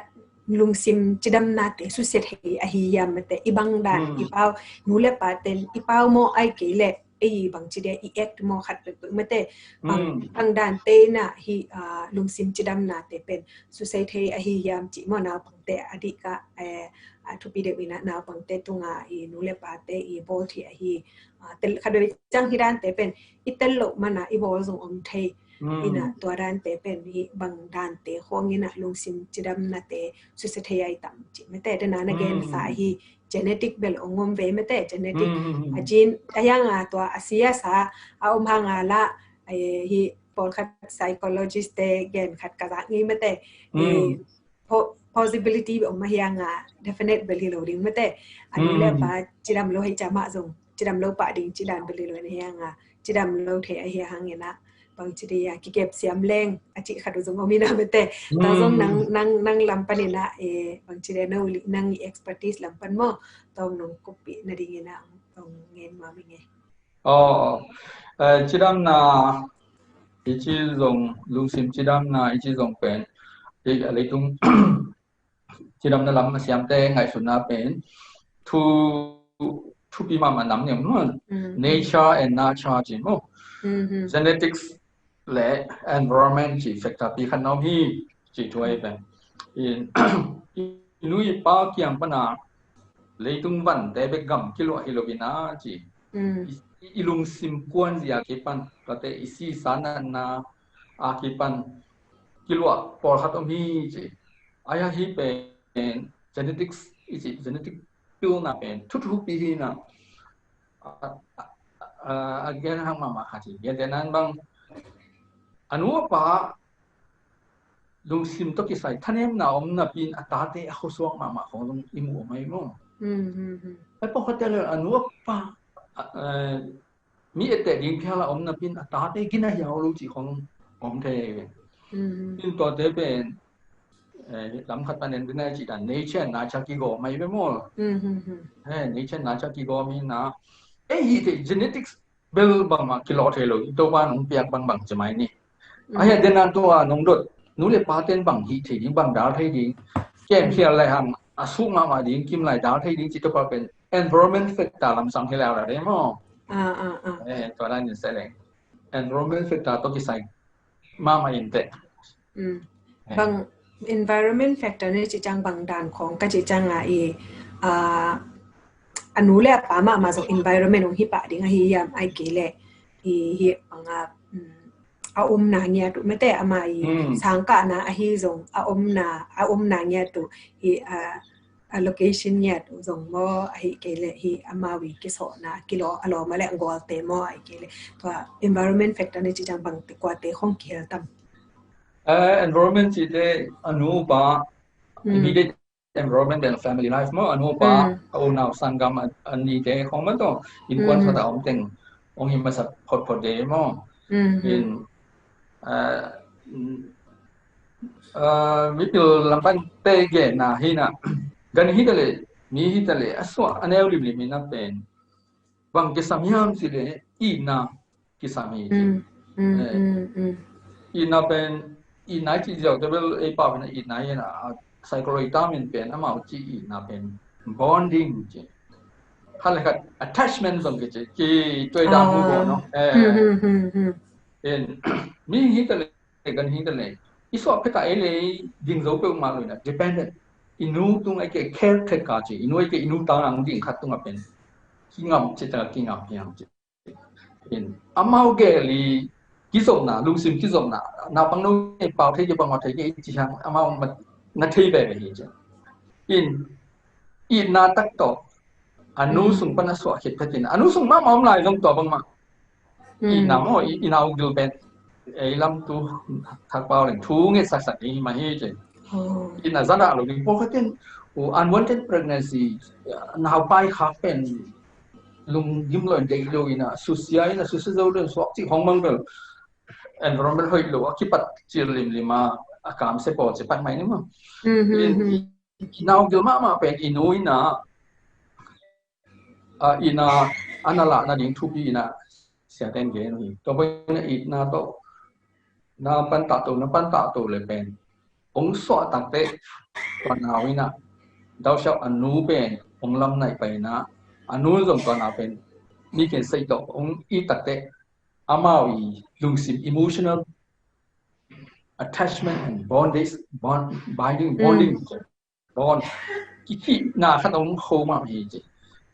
lungsim cidamnate susia thei ahi hiam mate, i bang dan, i pau, nu le pa ten i pau maw ai kei le ei bang ci dia i act maw khat pekpek mate, bang, bang dante ina hi, ah, lungsim cidamnate pen susia thei ahi hiam ci maw, naupangte a dih ka, eh, a thupi deuh ina naupangte tunga i nu le pate i bawl thei ahi, ah, tel, khat bei ciang hi dante pen i tel loh mana i bawl zong om thei ina, tua dante pen hi bang dante khong ina lungsim cidamnate susia thei ai tam ci mate, den a na gen sa hi genetic bel ong om ve mate, genetic a gene a hiang a tua a sia sa a om hang a la, eh, hi pawlkhat psychologist te gen khat ka zak ngei mate, eh, po-, possibility om a hiang a definite bel hi lo ding mate, a nu le pa cidam lo hei ciang mah zong cidam lo pah ding ci dan bel hi lo na hiang a cidam lo thei ahi hang ina bang ci dia kikep siam leng a ci khat uh zong om ina mate. Tua zong nang, nang, nang lam pan ina, eh, bang ci dia nau li, nang i expertise lam pan maw, tawng nong kuppih na ding ina tawng ngen ma mi nge. Oh, eh, cidamna i ci zong, lungsim cidamna i ci zong pen, eh, a leitung cidamna lam a siamte ngaihsutna pen thu, thupi mahmah nam ni maw. Nature and nurture ci maw. Genetics le environment ci factor pi khat na om hi ci thu ahi pen. I, i nu i pa kiang pana leitung vante bek gam kiluah hi lo ina ci. I, i lungsim kuan zia kipan, tuate i sisa natna a kipan kiluah pawlkhat om hi ci. Ahi a hi pen genetics i ci, genetic pilna pen thuthupi hi na. A, a, a, a gen hang mahmah kha ci. Gen te nan bang a nu a pa lungsim tawh kisai thanemna om napin a tate a khuasuak mahmah khong zong i mu om ahi maw. Ai pawlkhatte le a nu a pa, a, eh, mi etteh ding phial a om napin a tate gina hiau lo cih khong om thei. In tuate pen, eh, lam khat panin dina cih dan nature and nurture kigawm ahi ve maw. Eh, nature and nurture kigawm hi na. Eh, hi te genetics bel bangmah kilawh thei lo, i Topa nong piak bangbang ci mai ni. Ahi a den a tua nong dot nu le pa ten bang hih thei ding, bang dal thei ding, kem khial lai hang a suk mahmah ding, kim lai dal thei ding ci Topa pen environment factor lamsang hi leu la de maw. Ah, ah, ah. Eh, tua dan in se leng. Environment factor tawh kisai mahmah in teh. Mm. Eh. Bang environment factor ne cih ciang bang dan khong ka cih ciang a i, ah, a nu le a pa mahmah zong environment hong hi pah ding ahi hiam, ai kei le i hi bang a, mm, a omna ngiat uh mete ama i, mm, sangkahna ahi zong a omna, a omna ngiat uh hi, ah, a location ngiat uh zong maw, ahi kei le hi amau i kisawhna, kilawm, a lawm a le a gualte maw, ahi kei le tua environment factor ne cih ciang bang te kuate khong kihel tam. Eh, environment cih te a nu pa, mm, immediate environment bel family life maw, a nu pa, mm, a unau sanggam a, a nite khong maw tawh innkuan, mm, khat a om teng hong hi masa photphot de maw. Mm. In, ah, mm, ah, mipil lam pan te genna hi na, gan hi ta le, mi hi ta le, a suah a neu limlim hi na pen bang kisam hiam cih le itna kisam hi. Mm, mm, eh, mm, mm. Itna pen, itna i cih ziau te bel ei pau pen itna hi na, a psychology term in pen amau cih itna pen bonding cih. Khat le khat attachment zong kici, kituai dan mu, ah, bawl no. Eh, mm, mm, mm, mm. In, mi hi ta le, gan hi ta le, i suah phet a ei le ding zo peuhmah lo hi na, dependent. I nu tung ai ke caretaker ci, i nu ai ke i nu tang ang ding khat tung a pen kingam ci ta, kingam hiam ci. In, amau gel i kizopna, lungsim kizopna, naupang no i pau thei ke, bang thei ke i ci hiam, amau ma, na thei veve hi ci. In, itna tak tawh a nu, mm, sung pan a suah khit phetin, a nu sung mahmah om lai zong tua bangmah, mm, itna maw, i, i nau gil pen ei lam tu thak pau leng thu nget saksak ding hi mah hi ci. Oh. Itna zan a lo ding pawlkhat in, oh, unwanted pregnancy, naupai khak pen lunggim lo in, deih lo in a, susia in a, susia zo lo in suak cih khong mang bel environment hoih lo a kipat cil limlim a, a kamsia pawl ci pat mai ni maw. Mm, mm, mm. I, i nau gil mahmah pen i nu in a, a, itna a na lahna ding thupi in a siaten gen uh hi. Tua pen itna tawh na pan tah to, na pan tah to le pen hong suah tak teh tua nau in a, thou shalt, a nu pen hong lam naih pai in a, a nu zong tua nau pen mi ken sei tawh hong it tak teh amau i lungsim, emotional attachment and bondage, bond, binding, mm, bonding, bond, kikhihna khat hong kho mah hi ci.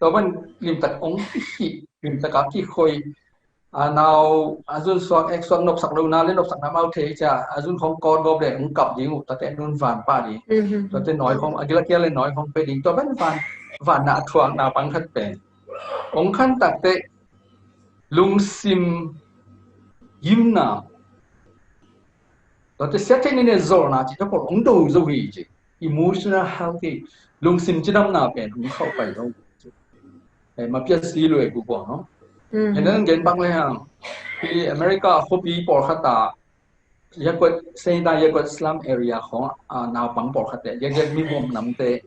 Tua pan limtak hong kikhih, limtak a kikhoi, a nau a zun suak, ek suak, nopsak lo na le nopsakna mau thei cia, a zun khong kawt gawp le hong kap ding uh, tua teh nun van pah ding. Mhm. Tua teh nawi khong, a gil a kial le nawi khong pe ding. Tua pan van, vanna a thuak naupang khat pen hong khan tak teh lungsim gimna, tua teh siate ni ne zolna ci ta pawl hong do zo hi ci. Emotional healthy, lungsim cidamna pen hong khauh pai zo. Eh, ma piat si lui gu pua no. Mm. Hi na gen bang le hang, hi America khuapi pawlkhat a, yakuat, Santa Yakuat slum area khong, ah, naupang pawlkhat te, yakuat mi bom namte.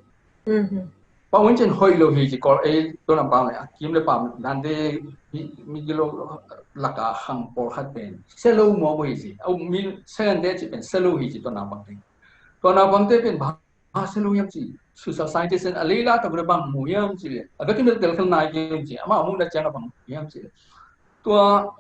Mhm. Pau in cin hoih lo hi ci kol ei, tua naupang le, a kim le pam, dan te mi, mi gilo laka khang pawlkhat pen sia lo maw hi ci. Au, mi sia dan te ci pen sia lo hi ci tua naupang te. Tua naupang te pen bang a sia lo hiam ci. Social scientist in a leila tak le bang mu hiam ci le. A bek in tel khel nai hiam ci. Ama mu na ciang a bang mu hiam ci le. Tua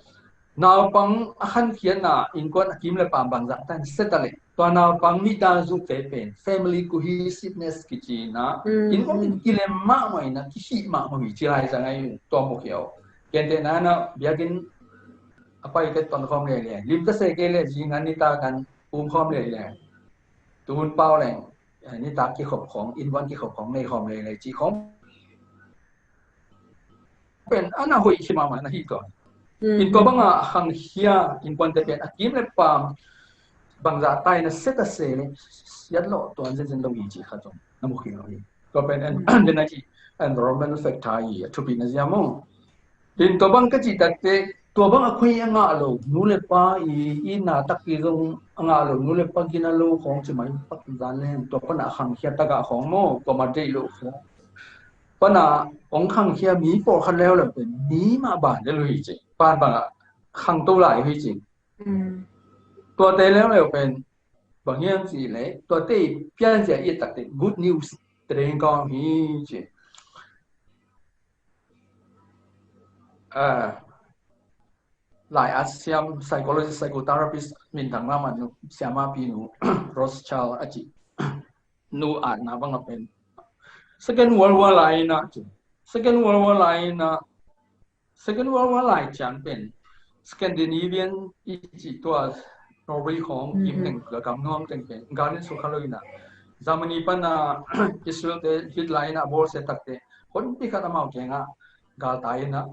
naupang a khankhiatna innkuan a kim le pam bangzah tan set a le. Tua naupang mi ta zute pen family cohesiveness kici na. Mm, innkuan in kilem mahmah in a, kihih mahmah hi ci lai sa ngai tua mu khiau. Kente na na biakinn a pai te ton khawm le le. Lim ta se ke le zingan ni ta kan um khawm le le. Tuhun pau leng, eh, nitak kikhop khong, innkuan kikhop khong, nei khawm le le ci khong. Pen a na hoih khi mahmah na hi tua. Mm. In tua banga khangkhia innkuante pen a kim le pam bangzah tai na set a se le siat lawh tuan zenzen lo hi ci kha tua na mu khi lo hi. Tua pen en, mm, den a ci environmental factor hi a thupi na zia maw. In tua bang ka cih takte tua bang a khoi a ngah lo nu le pa i, i na tak i zong a ngah lo nu le pa gina lo khong ci mai pak zan le tua pana khangkhia tagah khong maw tua ma deih lo khong. Pana ong khangkhia mi pawlkhat leuleu pen mi mah ban de lo hi ci. Pan bangah khangto lai hi ci. Mm. Tuate leuleu pen bang hiam cih leh tuate i pianzia i et takte good news te deng kawng hi ci. uh, lai a siam psychologist, psychotherapist minthang mahmah nu, siama pi nu Rothschild a ci nu atna bang a pen Second World War lai ina ci. Second World War lai ina Second World War lai ciang pen Scandinavian i ci tua Norway khong im teng, gam nuam teng pen galin sukha lo ina Germany pana Israel te Hitler ina bol se takte hon pi khat amau kenga galtai ina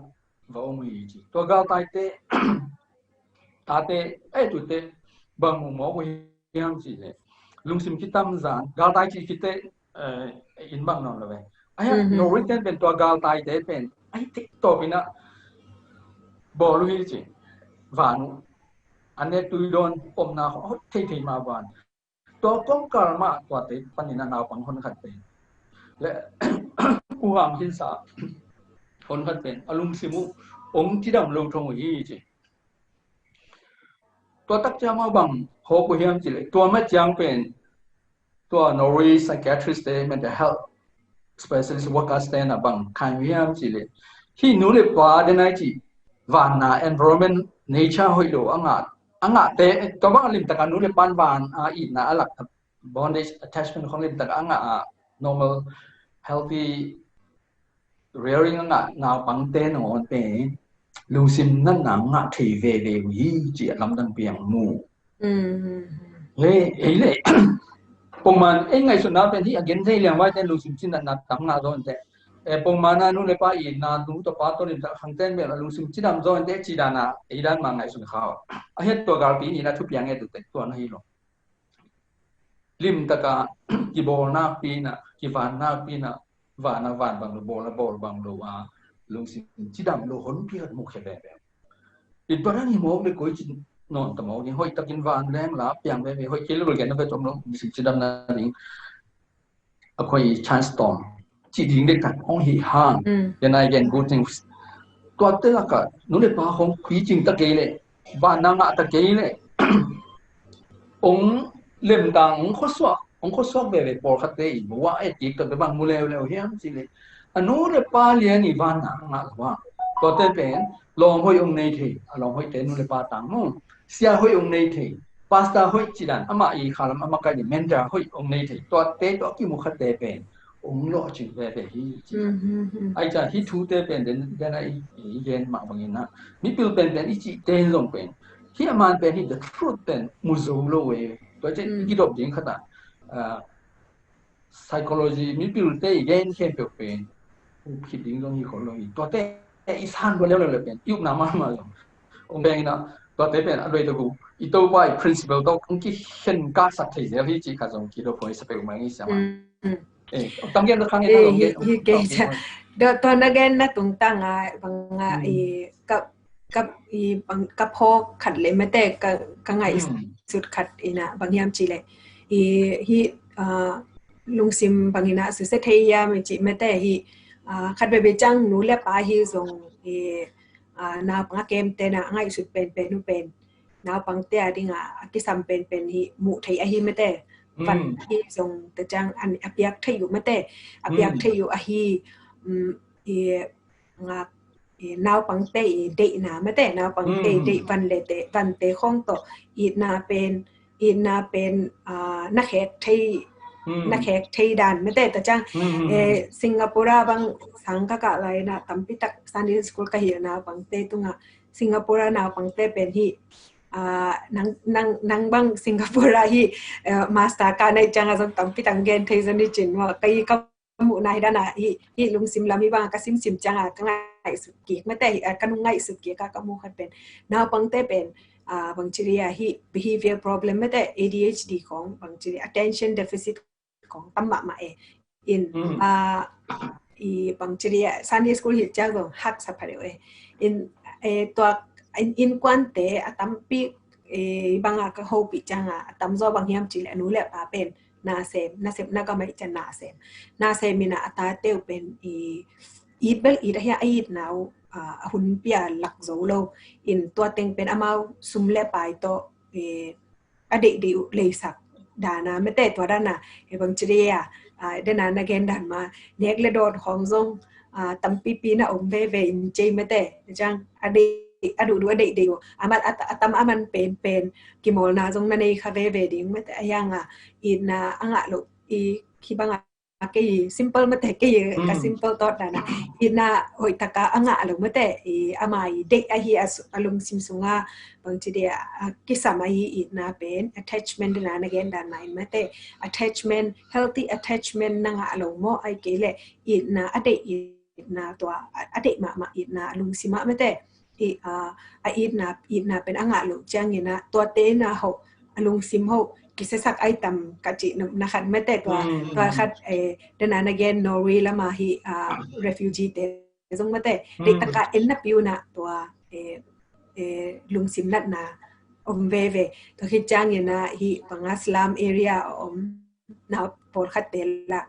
va om hi ci. Tua galtaite tate ai tute bang mu mawk uh hiam ci le lungsim kitam zan galtai ci kite in bang nawn lo ve. Ahi Norway ten pen tua galtaite pen ai tik tawpina bawl uh hi ci. Van uh a ne tui dawn omna hoih thei thei ma van tua kongkal mah tuate panin a naupang hon khat pen le uhang hinsa hon khat pen a lungsim uh ong cidam lo thong uh hi ci. Tua tak ciang mah bang hawk uh hiam ci le tua mah ciang pen tua Norway psychiatrist te mental health specialist workers te na bang khai uh hiam ci le hi nu le pa den ai ci vanna environment nature hoih lo a ngah a ngahte tua bang a limtaka nu le pan van a itna a lak bondage attachment khong limtaka a ngah a normal healthy rearing a ngah naupangte nangawn pen lungsim natna ngah thei veve uh hi ci a lamdang piang mu. He ei le pongman ei ngaihsutna pen hi a gen thei liang vai ten lungsim cin natna tam ngah zaw inte. E pongman a nu le pa itna nu tawh pa tawh limtak khangten bel a lungsim cidam zaw inte ci dana ei dan ma ngaihsun khau. A hiat tua galpi nina thupiang nge tute tua na hi lo. Limtaka kibawlnak pina kivannak pina vana van bang lo bawla bawl bang lo a lungsim cidam lo hon piat mu khe veve. It barang hi mawk le koi ci nawn ta mawk ding hoih takin van leng la piang veve hoih kei lo lo gen na ve tom lo lungsim cidam na ding a koi chance tom ci ding dek tak hong hi hang. Then I can good things. Tua te laka nu le pa hong pi cing ta kei le vanna ngah ta kei le ong lemtang ong khosuak ong khosuak veve pawlkhatte i bua e kik ta bang mu leuleu hiam ci le a nu le pa lian i vanna ngah lo a tuate pen lawm hoih ong nei thei a lawm hoihte nu le pa tang mu sia hoih ong nei thei pastor hoih cidan ama i khalam ama kai ni mentor hoih ong nei thei tuate tua kimu khatte pen ong lawh cing veve hi ci. Ai ca hi thute pen den den a i gen mah bangin a mipil pen pen i cih ten zong pen hi a man pen hi the truth pen mu zo lo e tua cin i kidop ding khata psychology mipilte i gen khempeuh pen khit ding zong hi khol lo hi tuate i san lua leuleu le pen i ukna mahmah zong ong beng ina tuate pen a loi tagu i topa i principle tawh kong kikhen kasak thei zel hi cih kha zong kidop huai sa peuh mai ngi siama. Tang gen kha nge hi ke cha do to na gen na tung tang a bang a i ka ka i bang ka phawk khat le mate ka ka ngai sut khat ina bang hiam ci le i hi lungsim bang ina su se thei hiam ci mate hi khat bebe chang nu le pa hi zong i naupang a kem te na ngai sut pen pen nu pen naupangte a dinga a kisam penpen hi muh thei ahi mate. Van hi zong te ciang an a piak thei uh mate a piak thei uh ahi. I ngak i naupangte i deihna mate naupangte i deih van le te vante khong tawh itna pen itna pen na khek thei na khek thei dan mate ta ciang Singapore bang sang ka kah lai na tampi tak Sunday school ka hi naupangte tunga Singapore naupangte pen hi nang nang nang bang Singapore hi master ka nei ciang a zong tampi tak gen thei zani cin wa ka i ka muhna hi dana hi hi lungsim lam hi bang ka simsim ciang a ka ngai sut kik mate hi ka nung ngai sut kik ka ka mu khat pen naupangte pen bang ciria hi behavior problem mate A D H D khong bang ciria attention deficit kong tam mahmah e. In i bang ciria Sunday school hi ciang zong hak sa pha deuh e. In tua in kuante a tampi banga ka hopih cianga a tamzaw bang hiam ci le a nu le pa pen nasem nasem na ka mai cian nasem nasem ina a tateu pen i it bel it a hia a it nau a hun pia lak zo lo. In tua teng pen amau sum le pai tawh a deih deih uh leisak dana mete tua dana e bang ciria dena na gen dan ma nek le dawt khawng zong a, tampipi na om veve in cei mate. Ciang a deih, a duhduh a deih deih uh. Amat a, a tam aman pen pen kimawlna zong na nei kha veve ding mate. A hiang a itna a ngah loh i kibang a kei simple mate kei ka simple thought dana. Itna hoih taka a ngah lo mate. I ama i deih ahi a su-, a lungsim sunga bangci dia a kisam ahi itna pen attachment dana na gen dan mai mate. Attachment, healthy attachment na ngah lo maw ai kei le itna a deih itna tua a, a deih mahmah itna a lungsim ah mate. I, a, a itna, itna pen a ngah loh ciangin a tuate ina hoh a lungsim hoh kisiasak ai tam ka cih na, na khat mate tua, tua khat, eh, dana na gen Norway lama hi, a, refugee te zong mate. Deih taka en na piuna tua, eh, eh, lungsim natna om veve. Tua khit ciangin a hi banga slum area a om na pawlkhat te la,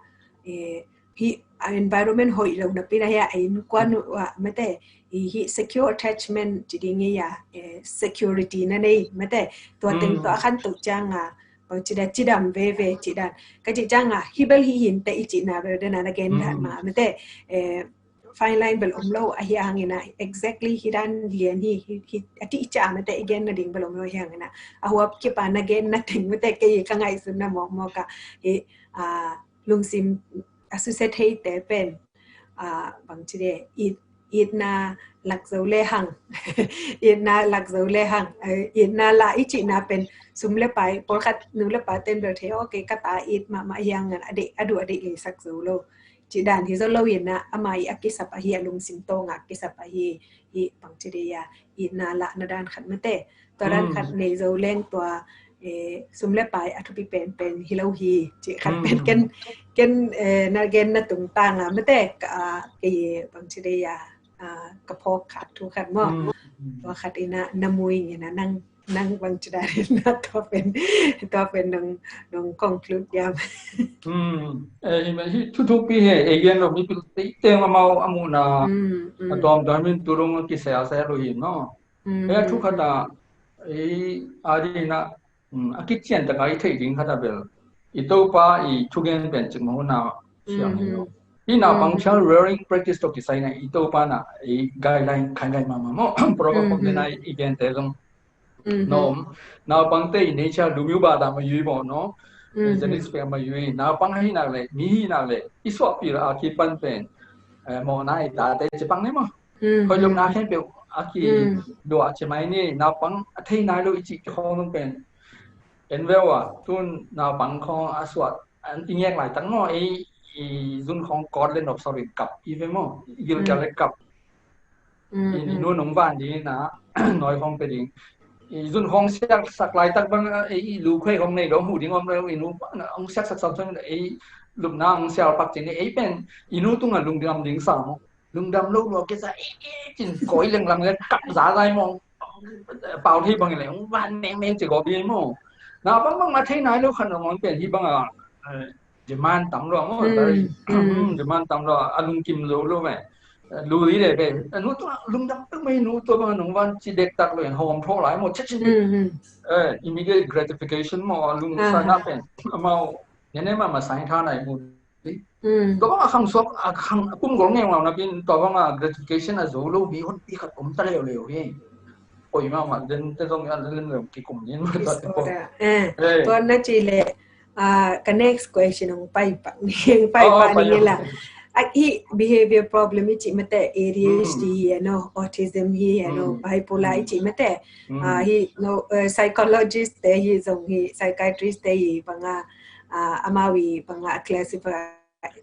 eh, hi a environment hoih lo napi na hi a innkuan uh a mate. I hi secure attachment ci ding i a, eh, security na nei mate. Tua teng tua a khan tuk ciang a bangci da cidam veve ci dan. Ka ci ciang a hi bel hi hinte i cihna bel dana na gen dan ma mate. Eh, fine line bel om lo a hi hangin a exactly hi dan lian hi, hi, hi a ti ca mate i gen na ding bel om lo hi hangin a. A huap kipa na gen na teng mate kei ka ngaihsun na mawk mawk a hi, a, lungsim a susia thei te pen, a, bangci de it, itna lak zo le hang. Itna lak zo le hang. Eh, itna la i cihna pen sum le pai, pawlkhat nu le pa ten bel thei, okay, ka ta it mahmah hi hangin a deih, a duh a deih le sak zo lo. Ci dan hi zo lo in a, ama i a kisap ahi a lungsim tawng a kisap ahi, hi bangci de ya, itna lahna dan khat mate. Tua dan khat nei zo leng tua, eh, sum le pai a thupi penpen hi lo hi. Ci khat pen ken, ken, eh, na gen na tungtang a mate, ka, ah, kei bangci de ya, ah, ka phawk khat thu khat maw. Tua khat in a na mui in a nang, nang bangci dan in a tua pen, tua pen nong, nong conclude diam. Eh, hi, hi thu thupi hi, eh, gen lo mi pil te, te ma mau a muhna, a dawm dawm in tu dong a kisel sel lo hi, no? He a thu khat a, ei, a dina, a kician taka i theih ding khat a bel i Topa i thugen pen cik maw na siang hi lo. I naupang child rearing practice tawh kisai na i Topa na ei guideline khai ngai mama maw. Proverb kong dena i gente zong. No, naupangte i nature dumiu ba da ma yui maw no. Genesis pe ma yui. Naupang hi nak le, mi hi nak le, i suahpil a kipan pen, eh, mawhna i tate cipang ne maw. Hoih lomna khempeuh a ki duah ci mai ni, naupang a thei nai lo i cih khawng pen. En veu a, tun naupang khawng a suat, i ngek laitak maw, ei, i zun khawng kawt le nop sawrin kap i ve maw, i gilkial le kap. I nu nong van ding na, nawi khawng pe ding. I zun khawng siak sak laitak bang, ei, i lu khuai khawng nei lo, hu ding om lo, i nu hong siak sak sam sam, ei, lupna hong sial pak cin, ei pen, i nu tunga lungdam ding sa maw. Lungdam lo lua kisa, eh, eh, cin koi lenglang le kap za zai mong. Pau thei bang le, van neng neng ci ko bi mo. Na bang bang ma thei nai lo khan mong pen hi bang a, eh, demand tam lo mo, very, demand tam lo, a lungkim zo lo me. Lu li le be, nu tu lungdam pek me nu tu bang nong van ci dek tak lo, hawm tho lai mo, chin chin. Eh, immediate gratification mo, lung sa na pen, amau, ne ne ma ma sai tha nai mo. Tua bang a khang suak, a khang, a kum gol ngeng lau na pin, tua bang a gratification a zo lo mi honpi khat om ta leuleu hi. Oi mama, den te zong a len lem kikum ni ma ta te po. Eh, tua na ci le, ah, ka next question ong pai pak ni, ong pai pak ni la. A i behavior problem i ci mate, A D H D hi no, autism hi no, bipolar i ci mate. Ah, hi no, eh, psychologist te hi zong hi, psychiatrist te hi bang a, ah, amau i bang a classify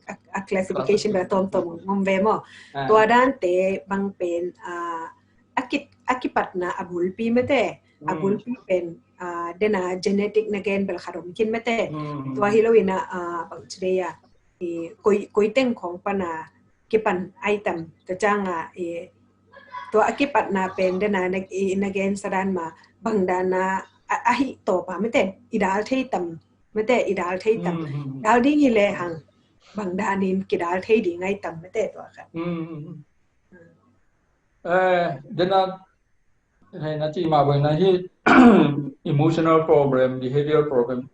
a, a classification bel a tawmtawm om ve maw. Tua dante bang pen, ah, a kit, a kipatna a bulpi mate. A bulpi pen, ah, dena genetic na gen bel khat om kin mate. Tua hi lo ina, ah, bang ci dei a, i koi, koi teng khawng pana kipan ai tam, tua cianga, i tua a kipatna pen dena na, i na gen sadan ma bang dana a, a hi tawpa mate. I dal thei tam mate, i dal thei tam. Dal ding hi le hang bang danin kidal thei ding ai tam mate tua khat. Eh, dena, eh, na ci ma boina hi emotional problem, behavior problem.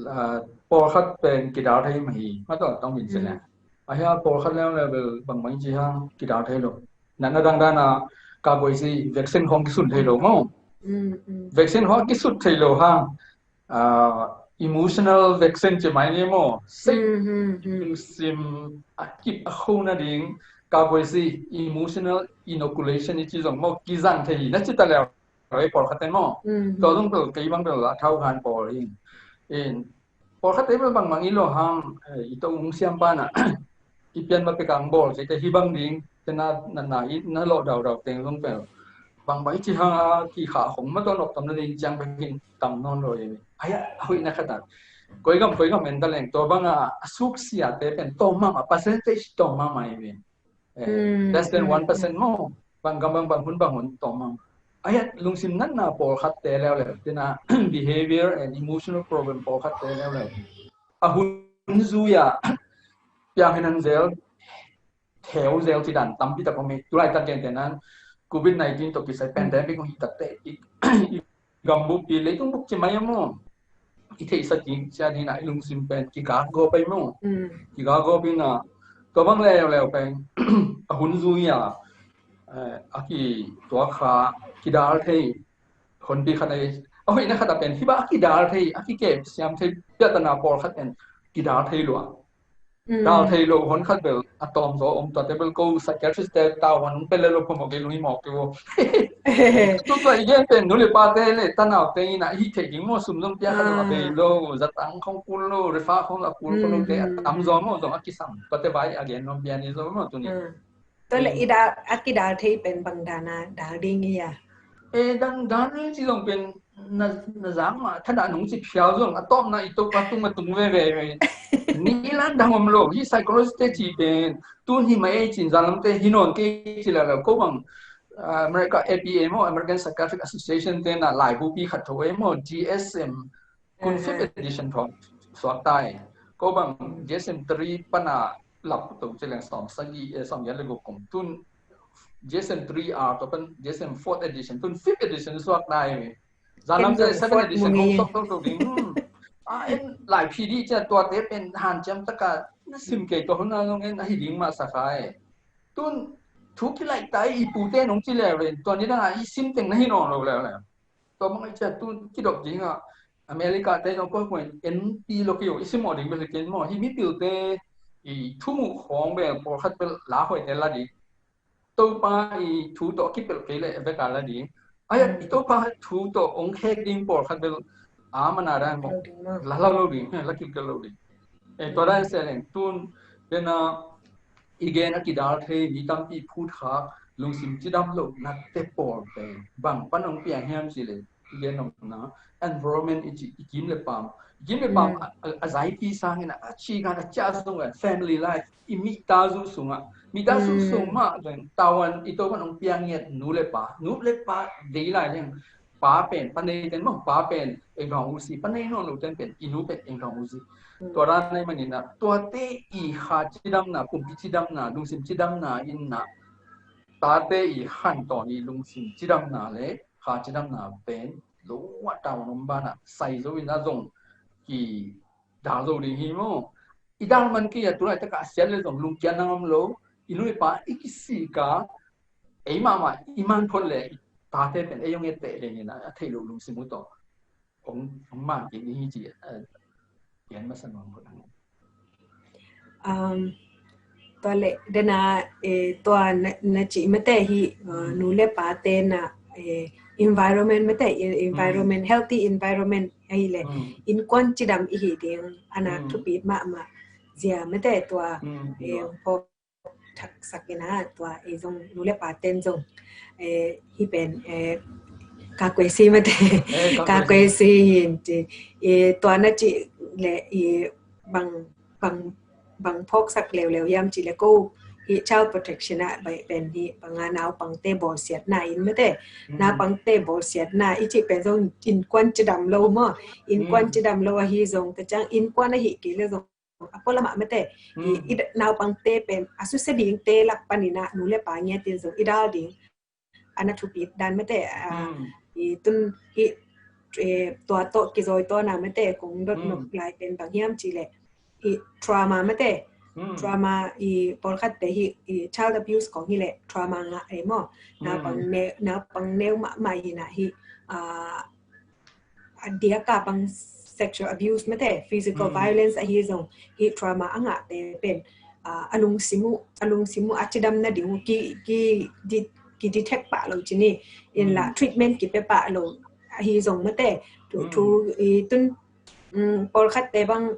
Ah, pawlkhat pen kidal thei ma hi, ma tawh tong min sene. A hia pawlkhat leuleu bel bangbang i ci hang kidal thei lo. Natna dangdan a kakuaisi vaccine khawng kisun thei lo maw. Vaccine khawng kisut thei lo hang emotional vaccine ci mai ni maw. Sei lungsim a kip a kho nading kakuaisi emotional inoculation i ci zong maw kizang thei hi na ci ta leu. Ei pawlkhat ten maw. Tua zong pel kei bang pel a thau han pawl hi. Pawlkhat te bel bangbang i lo hang i to ung siam pana i pian ma pekang bawl kei te hi bang ding te na na i na lo dau dau teng zong pel bangbang i ci hang a ki kha khong ma to nok tam na ding ciang pe hin tam non lo i. Ai a hoih na khat a koi gam koi gam en ta leng tua bang a suk sia te pen to mama percentage to mama i. Less than one percent maw. Bang gam bang bang hun bang hun to mama. Ai a lungsim natna pawlkhat te leuleu tina behavior and emotional problem pawlkhat te leuleu a hun zui a piang hinan zel theu zel ci dan tampi tak om hi. Tulai tak gen tenan covid nineteen to kisai pandemic hi tak te i gambup pi leitung bup ci mai maw. I theihsa kik cian hina i lungsim pen kigak gawp ai maw. Kigak gawp hina tua bang leuleu pen a hun zui a a ki tua kha kidal thei honpi khat ai a hoih na khat a pen hi ba a kidal thei a kikep siam thei piatana pawlkhat pen kidal thei lua. Dal thei lo hon khat bel a tawm zaw om tua te bel ko psychiatrist te tau hon pe le lo pho mawk kei lung hi mawk kei vo. Tu tua i gen pen nu le pa te le tanau te ina hi thei ding maw sum zong piak a lo a bei lo zatang khong kul lo refa khong a kul khong lo te a tam zaw maw zong a kisam tua te vai a gen nom pian i zaw maw tu ni. Tua le i dal a kidal thei pen bang dana dal ding i a. E dang dan ci zong pen na na zang ma thada nung ci phial zong a tawpna i topa tung a tung veve ve. Ni lan dang om lo hi psychologist te ci pen tun hi ma e cin zalam te hi non ke ci la la ko bang America A P A maw American Psychiatric Association te na laibu pi khat tho e maw G S M kun fifth edition tho suak tai ko bang G S M three pana lap to ci leng som sagi e som ya le go kum tun G S M three R to pan G S M fourth edition tun fifth edition suak tai. Zalam te seven edition hong sok to to ding. A en lai P D cia tua te pen han ciam taka na sim kei to hona long en a hi ding ma sa khai. Tun thu ki lai tai i pu te nong ci le ren tua ni dang a i sim teng na hi nong lo le le. Tua mang i cia tun ki dok ding a America te nong ko ko en pi lo ki yo i sim mo ding bel ken mo hi mi pil te i thu mu khong bel por khat bel la hoi te la di. Topa i thu tawh a kipelh kei leh a vek a la ding. Ai a i Topa thu tawh ong khek ding pawlkhat bel a man a dang mawh la lau lo ding, la kilkel lo ding. E tua dan se leng tun dena i gen a kidal thei mi tampi phut khak lungsim cidam lo na te pawl pen bang pan ong piang hiam ci leh i gen nopna environment i ci i kim le pam i kim le pam a zaipi sangin a ci kan a cia zong kan family life i mita zu sungah mita zu sung mah zong tawan i to kan ong piang ngiat nu le pa nu le pa dei lai leng pa pen pa nei ten mah pa pen eng dong usi pa nei non lo ten pen i nu pen eng dong usi tua ran nei manina tuate i kha cidamna kumpi cidamna lungsim cidamna inna tate i khan tawni lungsim cidamna le kha cidamna pen lo a tau nom bana sai zo ina zong ki dal zo ding hi maw? I dal man kei a tulai taka a siat le zong lungkiat nang om lo i nu i pa i kisika ei mahmah i man phot le i tate pen ei ong e teh le nina a thei lo lungsim uh tawh ong ong man kei ni hi ci a pian masa nuam phot ang. Um, tua le dena eh, tua na, na ci mate hi uh, nu le pa te na eh, environment mate eh, environment healthy environment ahi le inkuan cidam ihi ding ana thupit mahmah zia mate tua eh, pawk thaksak ina tua eh, zong nu le pa ten zong eh, hi pen eh, kakuesi mate kakuesi hin ci eh, tua na ci le eh, bang bang bang phawksak leuleu hiam ci le ko hi child protection ah bai pen hi banga naupangte bawlsiatna in mate naupangte bawlsiatna i ci pen zong inkuan cidam lo maw inkuan cidam lo ahi zong ta ciang inkuan ahi kei le zong a pualamah mate i naupangte pen a susia dingte lak paninah nu le pa ngiatin zong i dal ding ana thupit dan mate i tun hi tua tawh kizoi tawna mate kong dot nok lai pen bang hiam ci le i trauma mate Trauma i pawlkhatte hi, i child abuse kong hi leh trauma ngah ei maw. Naupang neu, naupang neu mahmah hi na hi, ah, a diaka bang sexual abuse mate, physical violence ahi zong hi trauma a ngahte pen, ah, a lungsim uh, a lungsim uh a cidam nading uh ki, ki, di, ki detect pah lo ci ni, in la treatment ki pe pah lo ahi zong mate, tu, tu, i tun, um, pawlkhatte bang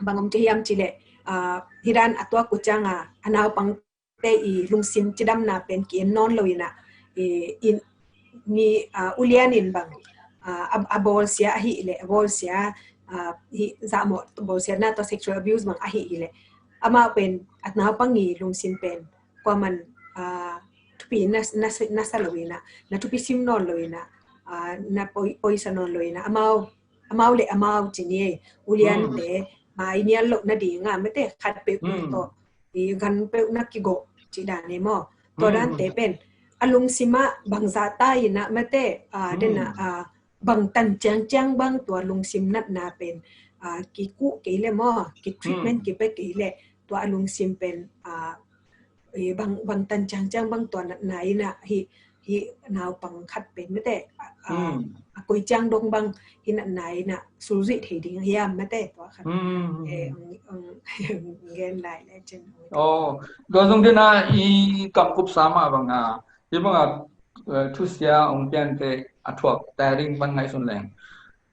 bang om ci hiam ci leh, ah, hi dan a tuak uh ciang a, a naupangte i lungsim cidamna pen ki en nawn lo in a, i, in, mi, ah, ulian in bang, ah, a, a bawlsia ahi leh, a bawlsia, ah, hi zahmawh bawlsiatna tawh sexual abuse bang ahi leh, amau pen a naupang i lungsim pen kuaman, ah, thupi na, na, na sa lo in a, na thupi sim nawn lo in a, ah, na poi, poisa nawn lo in a, amau amau le amau ci ni ei, uliante, mai nial loh nading a mate khat peuh tawh, i gan peuh na kigoh ci dan ei maw. Tua dante pen a lungsim ah bang zahta in a mate, ah, den a, ah, bang tan ciangciang bang tua lungsim natna pen, ah, kikuh kei le maw, ki treatment ki pe kei le tua a lungsim pen, ah, i bang, bang tan ciangciang bang tua natna in a hi, hi naupang khat pen mate, a, a, a koi ciang dong bang hi natna in a sulzuih thei ding hiam mate tua khat. Eh, ong, ong, ong gen lai le cin. Oh, tua zong den a i kam kup sa mah bang a, hi bang a, eh, thusia ong piante a thuak ta ding bang ngaihsun leng,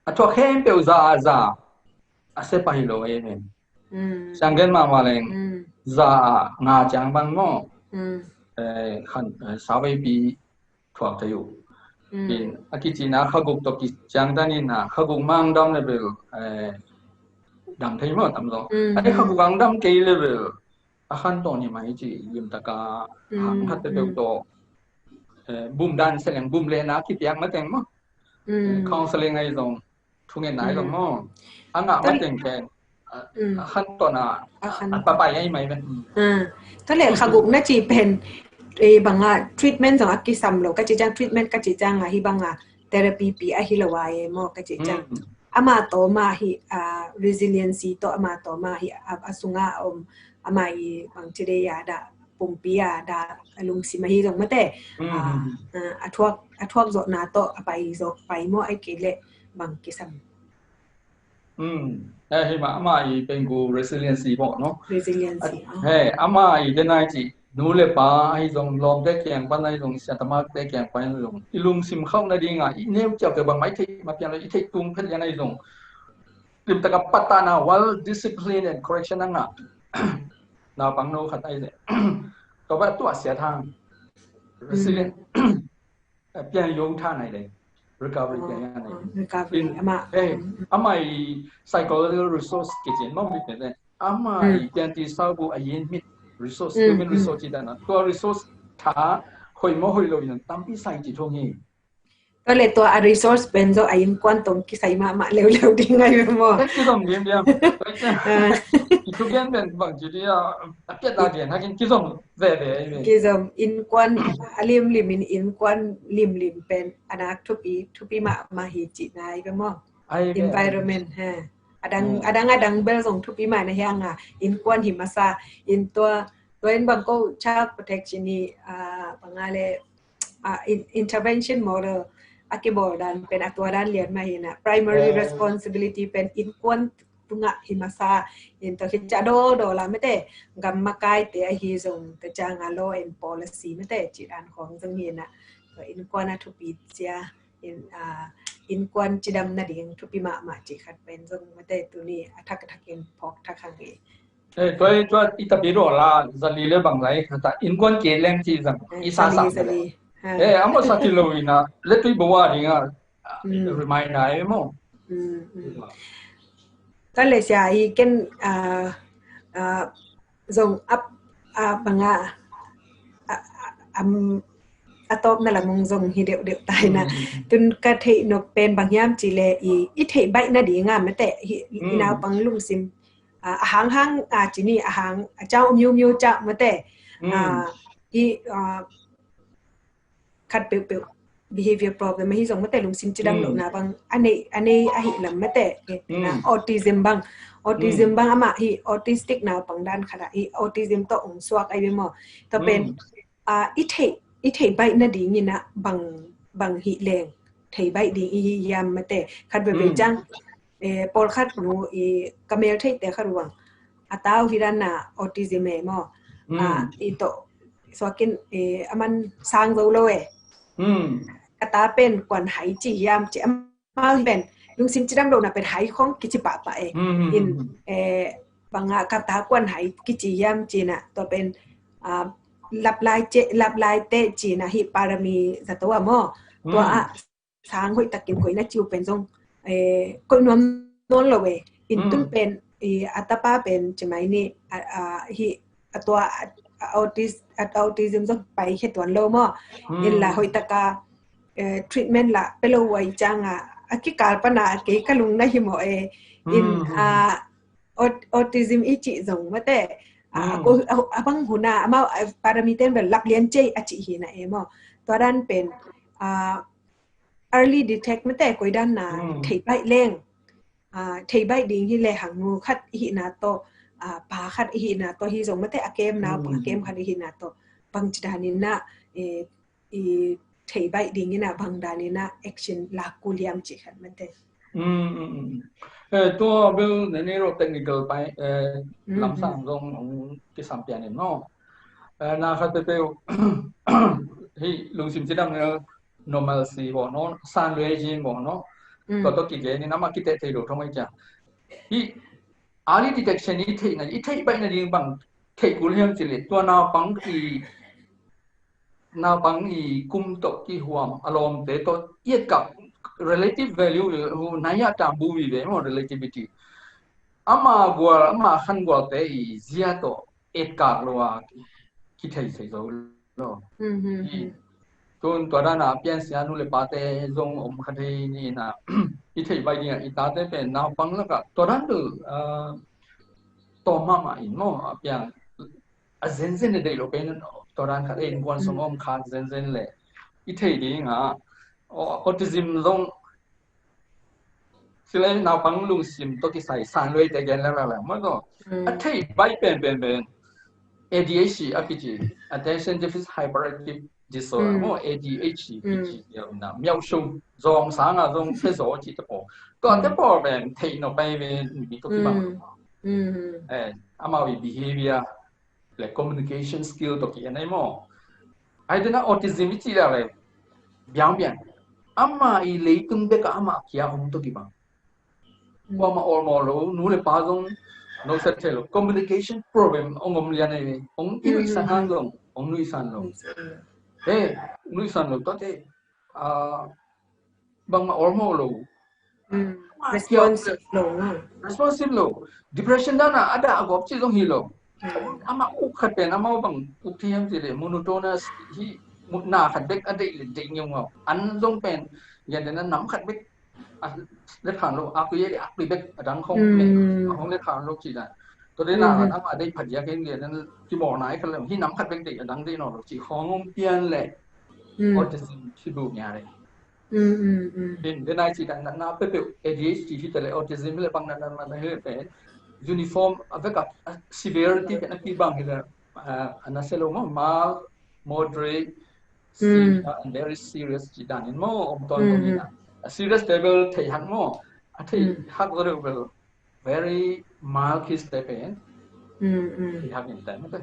a thuak khempeuh za a za a se pah hi lo ei ven. Siang gen mahmah leng, za a nga ciang bang maw. Eh, khan, eh, sawtpi thuak thei uh. In, a kicina kha guk tawh kiciangtan in a, kha guk mang dam le bel, eh, dam thei maw tam zaw. A, kha guk ang dam kei le bel, a khan tawh ni mai ci, limtaka, hang khat te peuh tawh, eh, bum dan se leng, bum lehna kipiak mateng maw. Eh, counseling ahi zong, thungetna ahi zong maw. A ngah mateng pen, a, a khan tawh na, a papai ahi mai pen. Tua le kha guk na ci pen, eh, bang a treatment zong a kisam lo, ka ci ciang treatment ka ci ciang a hi bang a therapy pi ahi lo a ei maw ka ci ciang. Ama tawma hi, ah, resiliency tawh ama tawma hi, a, a sunga om, ama i bang ci dei a dah pumpi a dah a lungsim ahi zong mate. Ah, ah, a thuak, a thuak zawhna tawh a pai zawh pai maw ai kei le bang kisam. Eh, hi ma, ama i pengku resiliency maw no. Resiliency. He, ama i denai ci nu le pa ahi zong lawmte kiang pan ahi zong, siatamate kiang pan ahi zong, i lungsim khauh nading a i neu ciau te bang mai thei ma pian lo i theih tung phet lian ahi zong, limtaka patana, well discipline and correction a ngah naupang no khat ahi zeh. Tua pa tua siat hang resilient, eh, pian yong tha nai leng recovery pian ya nai. Recovery ama, eh, ama i psychological resource kicin mong mi pen ama i pian ti sau bu a yin mit resource, human resource ci dan a tua resource tha hoi mo hoi lo in tampi sai ci thong hi. Tua le tua a resource pen zo a innkuan tong kisai mahmah leuleu ding ngai maw. Kizom diam diam. Itu gen pen bang ci dia a piat la gen hakin kizom veve. Kizom innkuan a limlim in innkuan limlim pen a nak thupi, thupi mahmah hi ci nai maw. Environment ha. Adang, adang, adang bel zong thupi mah na hiang a innkuan hi masa in tua, tua in bang ko child protection ni, ah, bang a le ah, in-, intervention model a kibawl dan pen a tua dan lian mah hi na primary responsibility pen innkuan tungah hi masa in tua khit ciah dawdaw la mate gam makaite ahi zong tua ciang a law and policy mate ci dan khawng zong hi na tua innkuan a thupi cia in, ah, innkuan cidam nading thupi mahmah ci khat pen zong mate tuni a thak thak in phawk thak hang hi. Eh, tua, tua i tapi ro la zali le bang lai kata innkuan ke leng ci zang i sa sa le. Eh, amo sa ti lo ina le tui bawa dinga reminder ai mo. Ka le sia i ken, ah, ah, zong ap, ah, banga, ah, ah, am, a tawpna lamung zong hi deuh deuh tai na. Tun ka theih nok pen bang hiam ci le i, i theih baih nadinga mate hi, i naupang lungsim a, a hang hang, a, ci ni, a hang, a ciau miu miu ciau mate. A, hi, a, khat peuh peuh behavior problem ahi zong mate lungsim cidam lohna bang a nei, a nei ahi lam mate. Na autism bang, Autism bang amah hi, autistic naupang dan khat ah hi, autism tawh ong suak ahi ve maw. Tua pen, ah, i theih, i theih baih nadingin ah bang, bang hi leng, theih baih ding i hi hiam mate. Khat veve ciang, eh, pawlkhat nu i ka mel theihte khat uh bang, a tau hi dan a autism e maw. Ah, i tawh suakin, eh, aman sang zo lo e. Ka ta pen kuan hai ci hiam ci, amau hi pen lungsim cidam lohna pen hai khong kici pahpah e. In, eh, banga ka ta kuan hai kici hiam cina, tua pen, ah, laplai ce, laplai te cina hi parami zato a maw. Tua a sang hoih takin koihna ciu pen zong, eh, koih nuam nawn lo e. In tun pen, eh, a tapa pen cimai ni, a, a, hi, a tua, a, a autis-, a autism zong pai khe tuan lo maw. In la hoih taka, eh, treatment la pe lo uai cianga, a kikal pana kei ka lung na hi maw e. In, ah, aut-, autism i cih zong mate, ah, a, a bang huna, amau, ah, parami ten bel lap lian cei a cih hi na e maw. Tua dan pen, ah, early detect mate, koi dan na, theih baih leng. Ah, theih baih ding hi le hang nu khat i hihna tawh, ah, pa khat i hihna tawh hi zong mate, a kem naupang a kem khat i hihna tawh bang ci danin na, eh, i theih baih dingin ah bang danin ah action lak kul hiam cih khat mate. Eh, tua bel ne ne ro technical pai, eh, lamsang zong ong kisam pian in no. Eh, na khat pepeu hi lungsim cidam ne normalcy bo no, san regime bo no. Tua to kigen in ama kite thei lo thong ai kia. Hi early detection i theihna, i theih baihna ding bang theih kul hiam cih le tua naupang i naupang i kum tawh kihuam a lawmte tawh i etkak relative value, uh, nai a tam bu vive maw, relativity. Ama gual, ama khan gualte i zia tawh etkak lo a kithei thei zo lo. Tun tua dana piansia nu le pate zong om kha thei ni na, i theih baih ding a i tate pen naupang laka tua dan tu, uh, tawm mahmah in maw, a piang a zenzen a deih lo pen tua dan khat e, innkuan sung om khak zenzen le i theih ding a, au-, autism zong silai naupang lungsim tawh kisai san luai te gen lala maw tawh. A theih baih pen pen pen A D H D a kici, attention deficit hyperactive disorder maw, A D H D kici na miau sung zong sang a zong phe zo ci te paw. Tua te paw pen theih no pai ve mi tawh kibang. Eh, amau i behavior le communication skill tawh ki-en ai maw. Ai dena autism i cih le biang biang. Ama i leitung beka ama kia om tawh kibang. Kuama awlmawh lo, nu le pa zong no set thei lo. Communication problem ong om lian ai ve. Ong i nuihsan hang zong ong nuihsan lo. He, nuihsan lo tate. Ah, bangmah awlmawh lo. Responsive lo. Responsive lo. Depression dana a dah a gawp cih zong hi lo. Amah uk khat pen amau bang uk thiam cih le monotonous hi, na khat bek a deih le deih ngeungau. An zong pen gen dena nam khat bek a le phan lo, a kui a kui bek a dang khong le, a khong le phan lo cih dan. Tua dena amah deih phat ya gen gen dena kimawh nai khat le hi nam khat bek deih a dang deih nawn lo cih khong om pian le. Autism si bu nia le. Pen, pen ai ci dan na, na pepeu A D H D hi te le autism le bang na, na, na, na hi le pen uniform a vek a, a severity pen a kibang hi le, a, a na se lo maw, mild, moderate, severe and very serious ci dan in maw, om ton om in a. A serious level thei hak maw, a thei hak level very mild case te pen. Thei hak in te maw te.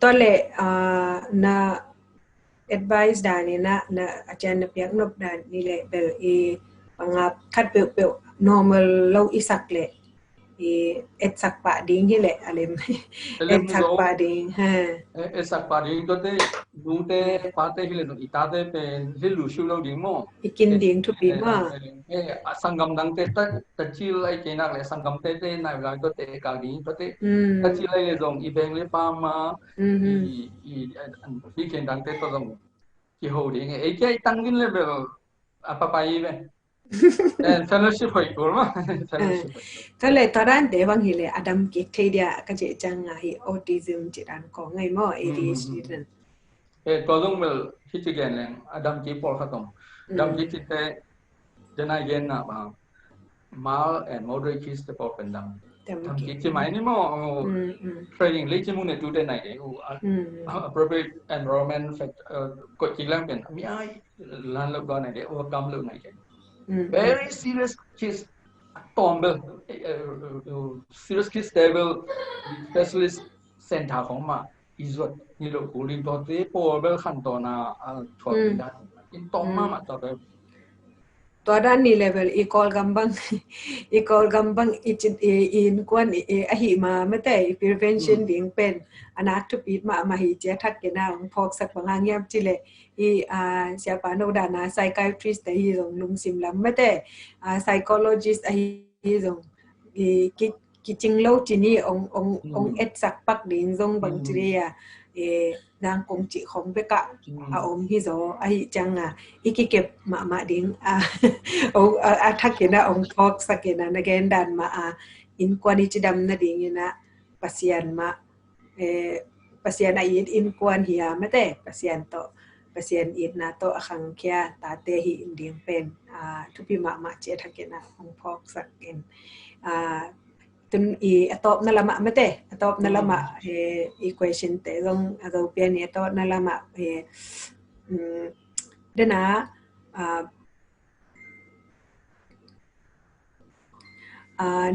Tua le, ah, na advice dan in ah, na a cian na piak nop dan ni le bel i pangap khat peuhpeuh normal lo i sak le i etsak pah ding hi le a lem. Etsak pah ding ha. Etsak pah ding tua te, nu te, pa te hi le no i ta te pen hi lu siu lo ding maw. I kin ding thupi maw. Eh, a sanggam dangte ta, ta cil ai kei nak le sanggam te te nai lai tua te ka ding tua te. Ta cil ai le zong i beng le pa ma, i, i, i ken dangte tua zong kiho ding. Ei kia i tang din le bel a papai ve. Eh, fellowship hoi kul ma. Fellowship hoi kul. Tua le tua dan te bang hi le a dam kik thei dia ka cih ciang a hi autism ci dan ko ngai maw, A D H D dan. Eh, tua zong bel hi ci gen leng a dam kik pawl khat om. Dam kik ci te, den ai gen na ba. mild and moderate case te pawl pen dam. Dam kik ci mai ni maw. Training lei ci mu ne tu te nai de u appropriate environment fact koih kik lang pen mi ai lan lo ga nai de, overcome lo nai de. Very serious case, a tawm bel serious case te bel specialist center khong mah i zuat ni lo kul in, tua te pawl bel khan tawna a thuak in dan in tawm mahmah tua bel. Tua dan ni level i Kawlgam bang i Kawlgam bang i cin i innkuan i ahi ma mate i prevention ding pen a nak thupi mahmah hi cia thak kena ong phawksak bang hang hiam ci le i siapa no dana psychiatrist ahi zong lungsim lam mate psychologist ahi zong i ki kicing lo ci ni ong ong ong etsak pak ding zong bang ci le a nang kong ci khong bek a om hi zaw ahi ciang a i kikep mahmah ding a thak kena ong phawksak kena na gen dan mah a innkuan i cidam nading ina Pasian mah Pasian a it innkuan hi a mate Pasian tawh Pasian itna tawh a khangkhia tate hi in ding pen thupi mahmah ci a thak kena ong phawksak in tun i a tawpna lamah mate a tawpna lamah i question te zong a zo pian i a tawpna lamah dena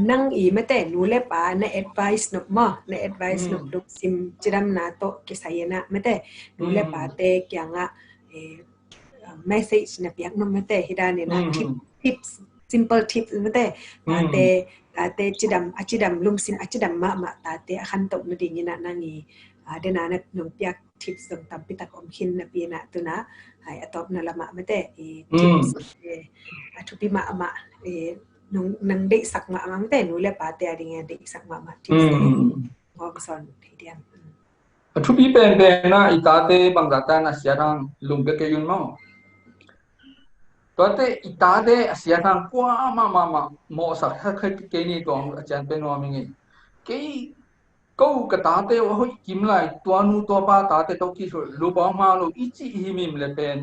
nang i mate nu le pa na advice nop maw na advice nop lungsim cidamna tawh kisai ina mate nu le pa te kiangah message na piak nop mate hi dan ina tips simple tips mate tate tate cidam a cidam lungsim a cidam mahmah tate a khantoh nading ina nang i dena na nong piak tips zong tampi tak om khin napi ina tuna hai a tawpna lamah mate i tips a thupi mahmah nang deihsak mahmah mate nu le pate a ding a deihsak mahmah tips te ngawm son hi diam. A thupi penpen a i tate bangzah ta na siat hang lung bek kei un maw. Tuate i tate a siat hang kua mahmah mawhsak kha kei ni tuang a cian pen nuam ing i kei ko ka tate uh a hoih kim lai tua nu tua pa tate tawh kisual lu bawng hma lo i cih himhim le pen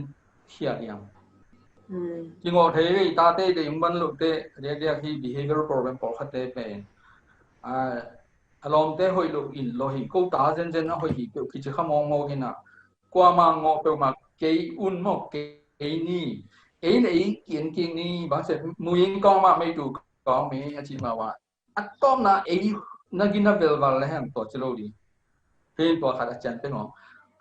hiah hiam. Kingawh thei ve i tate te ung ban lote riakriak hi behavioral problem pawlkhatte pen a lawmte hoih lo in lo hi ko ta zenzen a hoih hi peuh kici kha mawkmawk ina kuama ngawh peuhmah kei un maw kei ni ei le ei kian kik ni bangse muing kawng mah meitu kawng mei a cih mah a tawpna ei na gina velval le hem tua ci lo ding. Hei tua khat a cian pen aw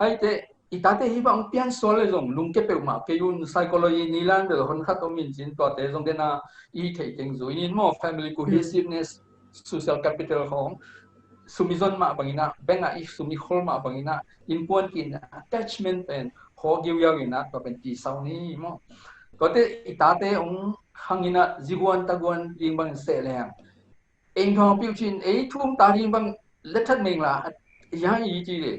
aite i tate hi bang pian sual le zong lungke peuhmah kei un psychology nilan bel hon khat om in cin tuate zong dena i theih teng zui in maw family cohesiveness social capital khong sumi zon mah bangina bank ah i sumi khol mah bangina innkuan kin attachment pen khaw giugiau ina tua pen ti sau ni maw. Tuate i tate ong hangina ziguan taguan ding bangin seh leng eng thawng piu cin ei thum ta ding bang lethat meng la ya i ci le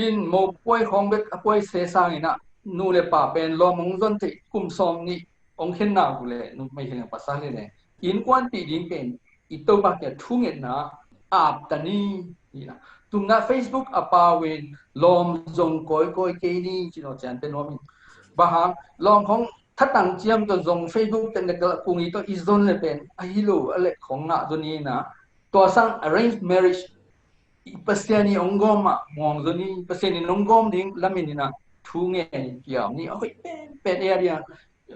in mo puai khong bek a puai se sangina nu le pa pen lawm ong zon thei kum sawm ni ong khen na ku le nu mai khen pasa le le innkuan pi ding pen i Topa kia thungetna ap ta ni ina tumna Facebook a pawin lawm zong kawikawi kei ni ci lo cian pen nuam in bahang lawm khong thatang ciam tawh zong Facebook pen na kal kung i tawh i zon le pen a hi lo a lek khong ngah zon ina tua sang arranged marriage Pasian i ong gawm mah muang zon i Pasian i ong gawm ding lamin ina thu ngen kiam ni a hoih pen pen area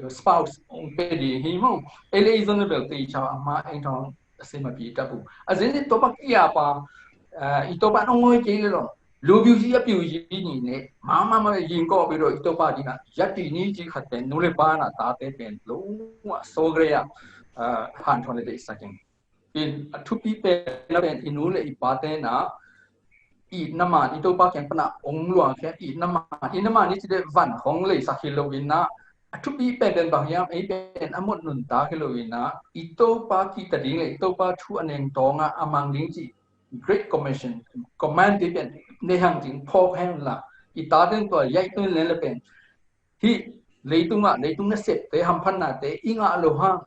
spouse ong pe di hi maw. Ei le i zon le bel te i chau a ma eng thawng a sima pi ta bu a zin i Topa kia pa i Topa ong ngoi kei le lo lu biu hi a piu hi ni ne ma ma ma yin ko bi ro i Topa dina ya ti ni ci khat pen nu le pa na tate pen lo wa so gre ya han thon le de sakin in a thupi pen a pen i nu le i pate na i na man i Topa keng pana ong luang khe i na man i na man i ci de van hong le sa hi lo in na a thupi pen pen bang hiam ei pen a mot nun ta hi lo in na i Topa ki ta ding le i Topa thu a neng tawng a a mang ding ci Great Commission command ti pen ne hang ding phawk hen la i ta den tua yai tun le le pen hi leitung a leitung na sep te hamphan na te i ngah lo hang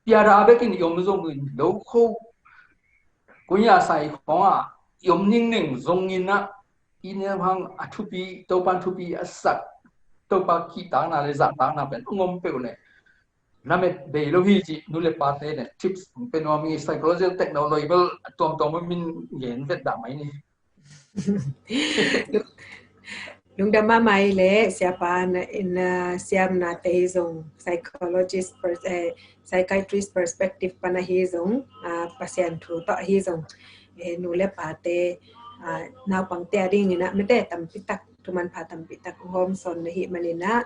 piara bekin i om zong in lo kho kunya sai khong a i om ning neng zong in a i neu hang a thupi Topan thupi a sak Topa kihtakna le zahtakna pen ong om peuh le na met bei lo hi ci, nu le pate ne tips pe nuam ing. Psychological technology bel tuamtuam min gen vet dah mai ni. Lungdam mahmah ei le siapa na, in, uh, siamnate hi zong, psychologist pers-, eh, psychiatrist perspective pan ahi zong, uh, Pasian thu tawh ahi zong, eh, nu le pate, uh, naupangte a dingin ah mete tampi tak, thu manpha tampi tak hong hawmsawn na hih manin ah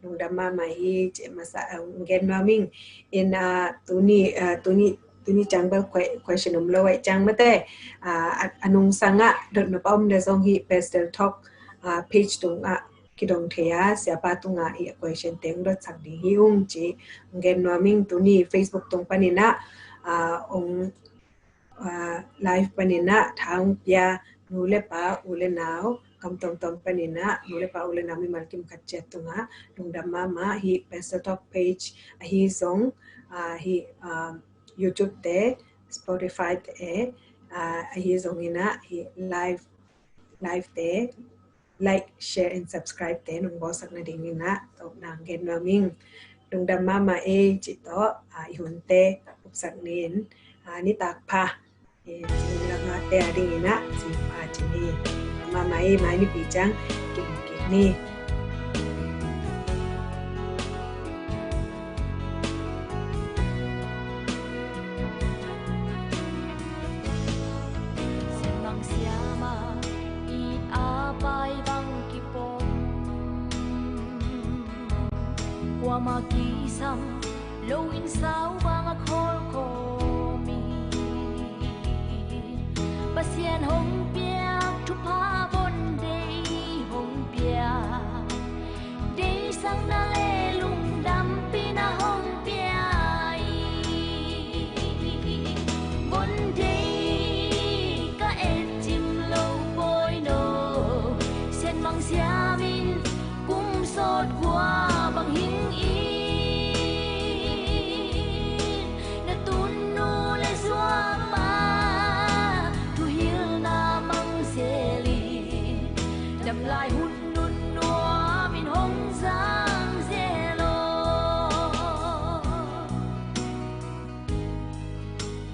lungdam mahmah hi ci masa, uh, gen nuam ing. In, uh, tuni, uh, tuni tuni ciang bel que-, question om lo ahih ciang mate, ah, a, a nungsang ah dot nop a om le zong hih Pastor Talk, ah, page tung ah kidong thei a, siapa tung ah hih question te hong dotsak ding hi ung ci hong gen nuam ing. Tuni Facebook tung panin ah, ah, hong, ah, live panin ah tha hong pia nu le pa, u le nau, kam tuamtuam panin ah nu le pa, u le nau mimal kim khat ciat tung ah lungdam mahmah. Hih Pastor Talk page ahi zong, ah, hih, ah, YouTube te, Spotify te, ah, ahi zongin ah hih live, live te like, share and subscribe te nong bawlsak nadingin ah tawh nang gen nuam ing. Lungdam mahmah ei ci tawh, ah, i hunte upsak ni in, ah, nitak pha. Eh, ci lamate a dingin ah ci pha ci ni. Lungdam mahmah ei, mai nipi ciang kik kik ni. Siangmang siama it a pai bang kipom, kuama kisam lo in sau bang a kholkhawm hi. Pasian hong piak thupha von dei hong piak, deisakna le lungdampina hong pia hi. Von dei ka et cim lo pawi no, siangmang siamin kum sawt kua bang hing in, na tunnu le zuama thuhilna mang selin, damlai hun